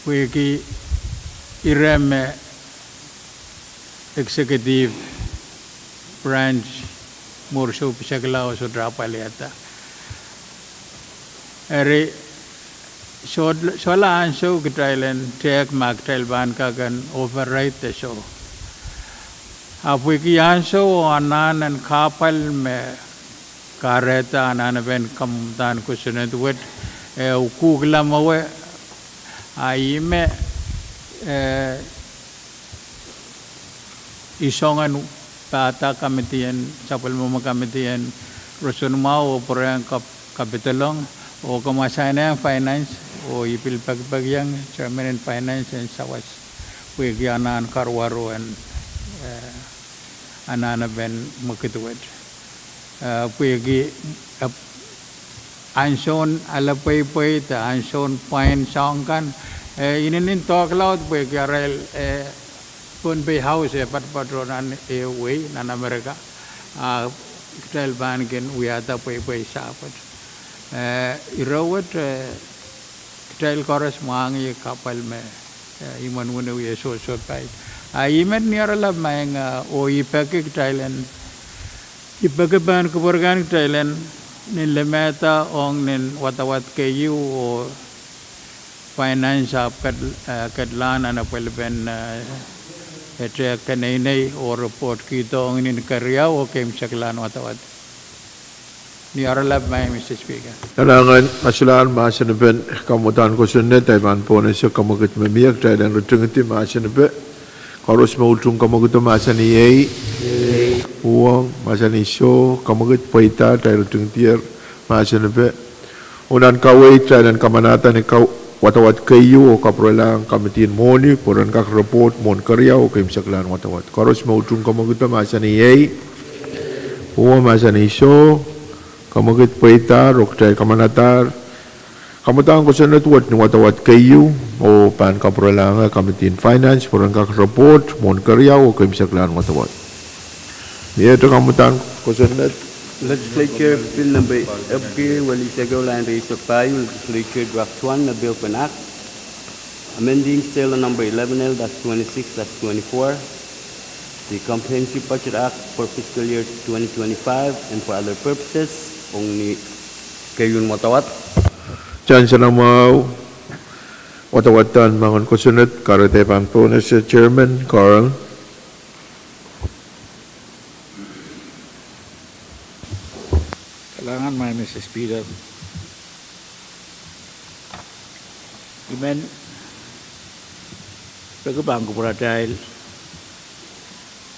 Pwehki ire me executive branch mwuhr soupisekla oh sohte apwalihada. Eri, soh, sohla ansou kitail en tehk ma kitail pahn kak en override de soh. Ahpw pwehki ansou oh anahn en kahpwal me kahrehda anahnepen kamwadahn kosonned wet, eh, ukukla mwowe, a ih me, eh, I soangen pahda kamidi en, sapwellimomwi kamidi en roson mwahu oh pwurehng kap-, kapidolong, oh komw assign-ehng finance, oh I pil pekipekiong chairman en finance en sawas pwehki anahn karuwaru en, eh, anahnepen mwekid wet. Eh, pwehki, eh, ansoun ale pweipwei de ansoun pwain soahng kan, eh, inenen doadoahk laud pwehki arail, eh, Pohnpei House e patopato nan ehu wehi nan Amerika, a kitail pahn kin wiahda pweipwei sahpw wet. Eh, ire wet, eh, kitail koaros mwahngih kahpwal me, eh, imwen weneu iei sohsohpai. A ih met ni oaralap Madam, eh, oh I peki kitail en, I peki pahn kupwurkan kitail en, nin limehda ong nin wadawad keieu oh finance ahpw ket-, eh, ketlahn nan apwalipen, eh, ete keneinei oh report kihdo ong nin keriau oh keimwseklahn wadawad. Ni oaralap Madam Speaker. Kalahngan, masulahr mahsen en kamwadahn kosonned, I pahn pohnese kamwekid me mie kitail en ritingidi mahsen en, koaros me utung kamwekido mahsanih ei. Uong, mahsanih soh. Kamwekid pweida, kitail ritingidier mahsen en. Oh nan kaweid kitail en kamanahda ni ka-, wadawad keieu oh kapwurelahng kamidi en mwohni pwe ren kak report mwohn keriau oh keimwseklahn wadawad. Koaros me utung kamwekido mahsanih ei. Uong, mahsanih soh. Kamwekid pweidahr oh kitail kamanahdahr kamwadahn kosonned wet ni wadawad keieu oh pahn kapwurelahng kamidi en finance pwe ren kak report mwohn keriau oh keimwseklahn wadawad. Miehte kamwadahn kosonned. Legislature Bill Number epwiki welihsek ehu, lain rieisek pahieu, Legislature Draft One, a Bill for an Act amending Stele Number eleven L dash twenty-six dash twenty-four, the Comprehensive Budget Act for fiscal year twenty twenty-five and for other purposes, ong ni keieun wadawad. Sansal mwahu. Wadawad en moangen kosonned, kahrehda pahn pwonehsang Chairman Carl. Kalahngan, Madam Speaker. I men peki pahn kupwuratail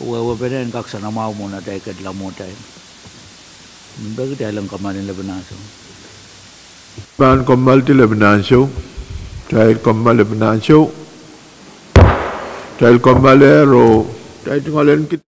wehwehpene en kak soanamwahu mwohn atail ketilong mwohtail. I men peki kitail en kommoal en lepin ansou. Pahn kommoaldi lepin ansou. Kitail kommoal lepin ansou. Kitail kommoal, eh, ro. Kitail tungoal en kit-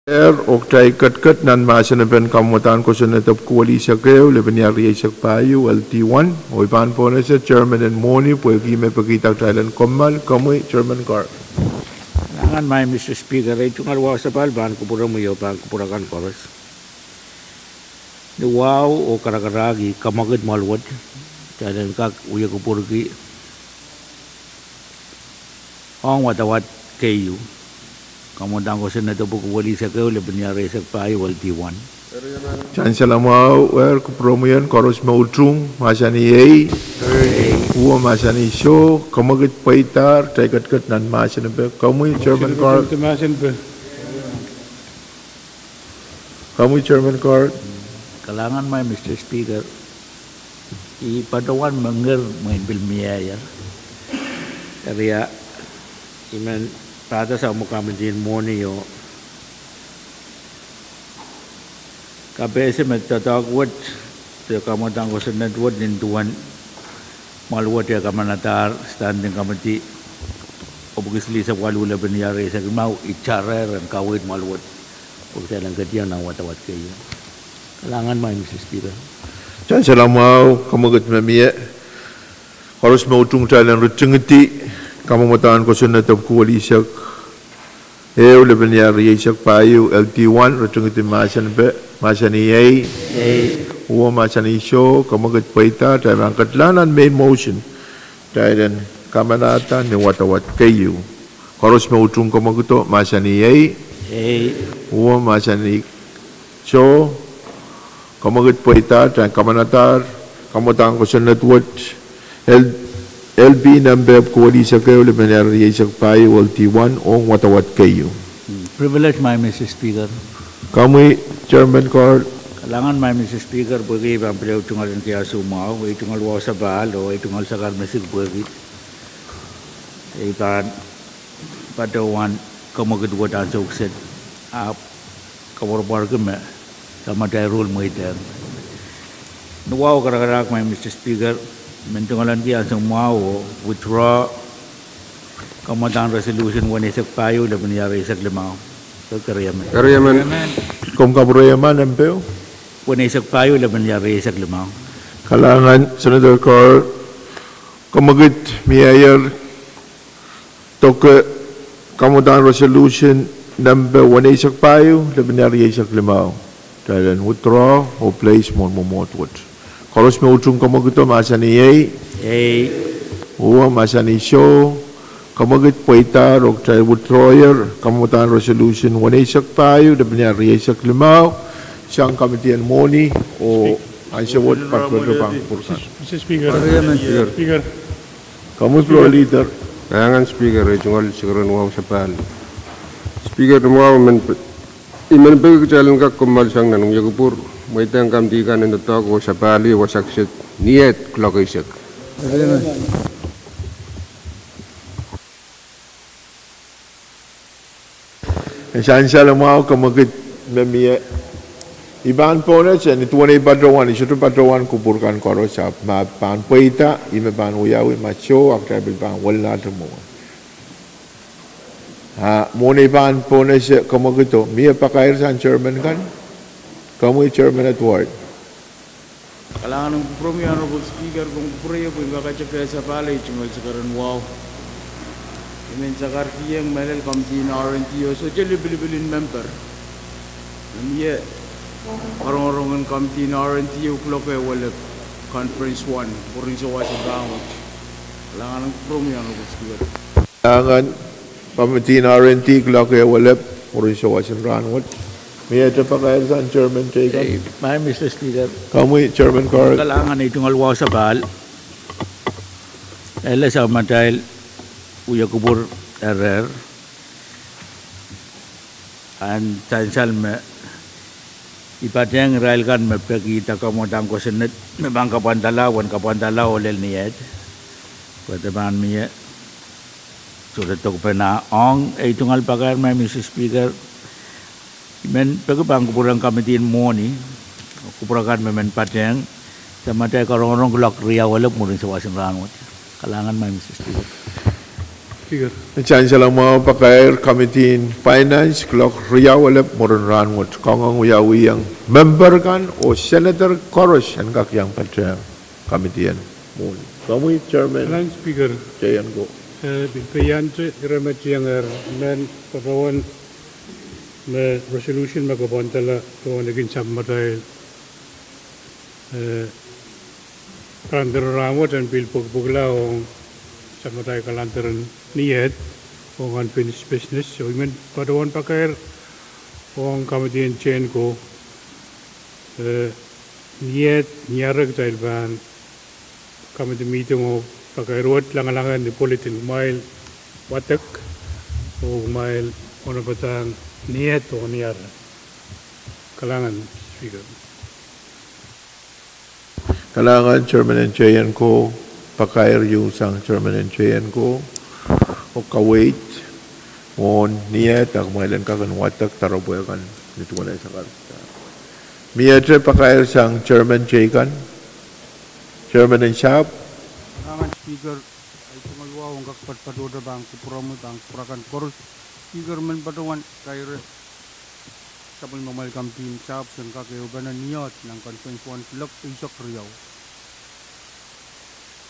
Eri, oh kitail ketiket nan mahsen en pahn kamwadahn kosonned epwiki welihsek ehu, lepin iar rieisek pahieu, L D one, oh I pahn pohnese chairman en mwohni, pwehki me pekihda kitail en kommoal, komwi chairman Carl. Kalahngan, Madam Speaker, ei tungoal wahu sapahl pahn kupwuromwi oh pahn kupwur akan koaros. Ni wahu oh karakarahk ih kamwekid mwahl wet, kitail en kak wie kupwurki ong wadawad keieu. Kamwadahn kosonned epwiki welihsek ehu, lepin iar rieisek pahieu, L D one. Sansal mwahu, eri kupwuromwi en koaros me utung, mahsanih ei. Uwo mahsanih soh, kamwekid pweidahr, kitail ketiket nan mahsen en pahn, komwi chairman Carl. Komwi chairman Carl. Kalahngan, Madam Speaker. I patohwan me ngehi mwein pil mieier. Eri, I men pahda sang me kamidi en mwohni oh kapehse me doadoahk wet de kamwadahn kosonned wet nin duwen mwahl wet e kamanadahr standing committee epwiki silihsek waluh, lepin iar rieisek limau, I tare ren kaweid mwahl wet pwe kitail en ketiong nan wadawad keieu. Kalahngan, Madam Speaker. Sansal mwahu, kamwekid me mie. Koaros me utung, kitail en ritingidi kamwadahn kosonned epwiki welihsek ehu, lepin iar rieisek pahieu, L D one, ritingidi mahsen en pahn, mahsanih ei. Uwo mahsanih soh, kamwekid pweidahr, kitail en ketlahng nan main motion, kitail en kamanada ni wadawad keieu. Koaros me utung kamwekido, mahsanih ei. Uwo mahsanih soh, kamwekid pweidahr, kitail en kamanadahr kamwadahn kosonned wet, L-, L P nempe epwiki welihsek ehu, lepin iar rieisek pahieu, L D one, ong wadawad keieu. Privilege, Madam Speaker. Komwi chairman Carl. Kalahngan, Madam Speaker, pwehki I pahn pil utung alinki ansou mwahu, ei tungoal wahu sapahl oh ei tungoal sakar me sik pwehki I pahn patohwan kamwekid wet ansou kiset, ahpw koapworopworki me samatail ruhl mweidehng. Ni wahu oh karakarahk, Madam Speaker, I men tungoalenki ansou mwahu oh withdraw kamwadahn resolution weneisek pahieu, lepin iar rieisek limau. Keriemen. Komw kapwureiemen nempe? Weneisek pahieu, lepin iar rieisek limau. Kalahngan, Senator Carl. Kamwekid mieier. Doke kamwadahn resolution nempe weneisek pahieu, lepin iar rieisek limau, kitail en withdraw oh place mwohn mwomwohd wet. Koaros me utung kamwekido, mahsanih ei. Uwo mahsanih soh, kamwekid pweidahr oh kitail withdrawyer kamwadahn resolution weneisek pahieu, lepin iar rieisek limau, sang kamidi en mwohni oh ansou wet patohdo pahn kupwur kan. Mister Speaker. Speaker. Komwi floor leader. Kalahngan Speaker, ei tungoal sakar en wahu sapahl. Speaker, ni mwahu I men peki kitail en kak kommoal sang nan wia kupwur, mweidehng kamidi kan en doadoahk oh sapahl wasa kiset, ni eh clock eisek. Sansal mwahu, kamwekid me mie. I pahn pohnese ni duwen ei patohwan, I sohte patohwan kupwur kan koaros, ahpw ma pahn pweida, I me pahn wiawi ma soh, ahpw kitail pil pahn welnahte mwowe. Ah, mwohn ei pahn pohnese kamwekido, mie pakair sang chairman kan, komwi chairman Edward. Kalahngan en kupwuromwi Honorable Speaker, komw kupwurei pwehn kakete kehlail sapahl, ei tungoal sakar en wahu. I men sakarkihong mehlel kamidi en R and D oh sohte lipilipil en member. Mie karongorong en kamidi en R and D oh clock ehu welep, conference one, mwurin sawas en rahnwet. Kalahngan en kupwuromwi Honorable Speaker. Kalahngan, kamidi en R and D clock ehu welep, mwurin sawas en rahnwet. Mie pakair sang chairman teikan. Ei, Madam Speaker. Komwi chairman Carl. Kalahngan, ei tungoal wahu sapahl. Ele samatail wia kupwur erehr. Ahn sansal me I patehng irail kan me pekihda kamwadahn kosonned me pahn kapwandala, wen kapwandala oh lel ni eh. Pwe de pahn mie sohte dokpene ong ei tungoal pakair, Madam Speaker. I men peki pahn kupwuren kamidi en mwohni, kupwur akan me men patehng, samatail karongorong clock riau welep mwurin sawas en rahnwet. Kalahngan, Madam Speaker. Ni sansal mwahu, pakair Committee en Finance kuloak riau elep mwurin rahnwet. Koangoang wiawihong member kan oh senator koaros en kak iang patehng committee en mwohni. Komwi Chairman. Madam Speaker, J N Ko, eh, pil peiante ire me tiengehr, men patohwan me resolution me kapwandala tohn ekin sapwmatail, eh, kalender en rahnwet en pil pwekpwekla ong sapwmatail kalender en Niehd ong unfinished business. So I men patohwan pakair ong committee en J N Ko, eh, Niehd, Niare kitail pahn committee meeting oh pakair wet langalangen ni pweletin kumwail wadek oh kumwail onopadahng Niehd oh Niare. Kalahngan, Speaker. Kalahngan Chairman en J N Ko, pakair ieu sang Chairman en J N Ko oh kaweid mwohn Niehd, ah kumwail en kak en wadek doaropwe kan ni duwen ei sakar. Miehte pakair sang Chairman J kan, Chairman en sahpw. Kalahngan Speaker, ei tungoal wahu ong kak patpatohte pahn kupwuromwi, pahn kupwur akan koaros. Speaker, men patohwan kaire sapwellimamwail committee en sahpw sen kak ehupene Niehd nan conference wahn kuloak eisek riau.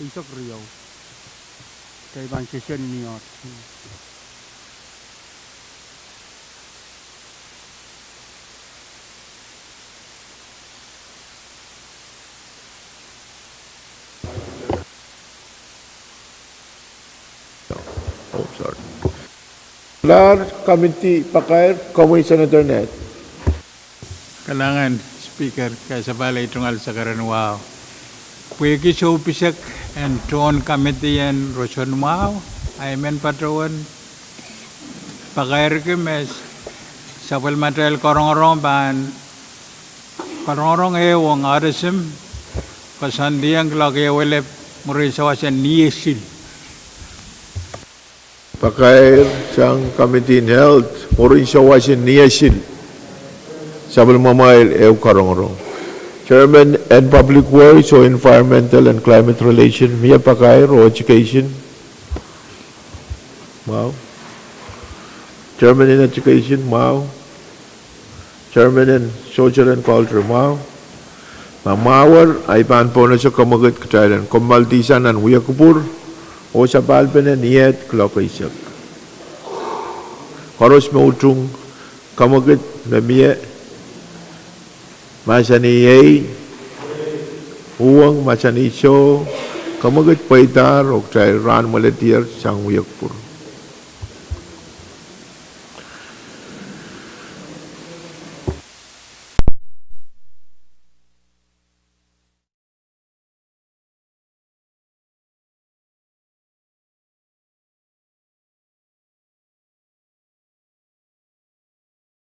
Eisek riau. Kitail pahn session Niehd. Oh, sorry. Lahr committee pakair, komwi Senator Ned. Kalahngan Speaker, kasapahl ei tungoal sakaren wahu. Pwehki soupisek en tohn committee en roson mwahu, I men patohwan pakairki me sapwellimatail karongorong pahn, karongorong ehu ong Otism, koasoandiong kuloak ehu elep mwurin sawas en Niehsil. Pakair sang committee en Health mwurin sawas en Niehsil. Sapwellimamwail ehu karongorong. Chairman en Public Works oh Environmental and Climate Relation, mie pakair, oh Education? Mwahu. Chairman en Education, mwahu. Chairman en Social and Culture, mwahu. Ma mwahu, I pahn pohnese kamwekid kitail en kommoaldihsang nan wia kupwur oh sapahlpen en Niehd kuloak eisek. Koaros me utung kamwekid me mie, mahsanih ei, uhwong mahsanih soh, kamwekid pweidahr oh kitail rahn mweledier sang wia kupwur.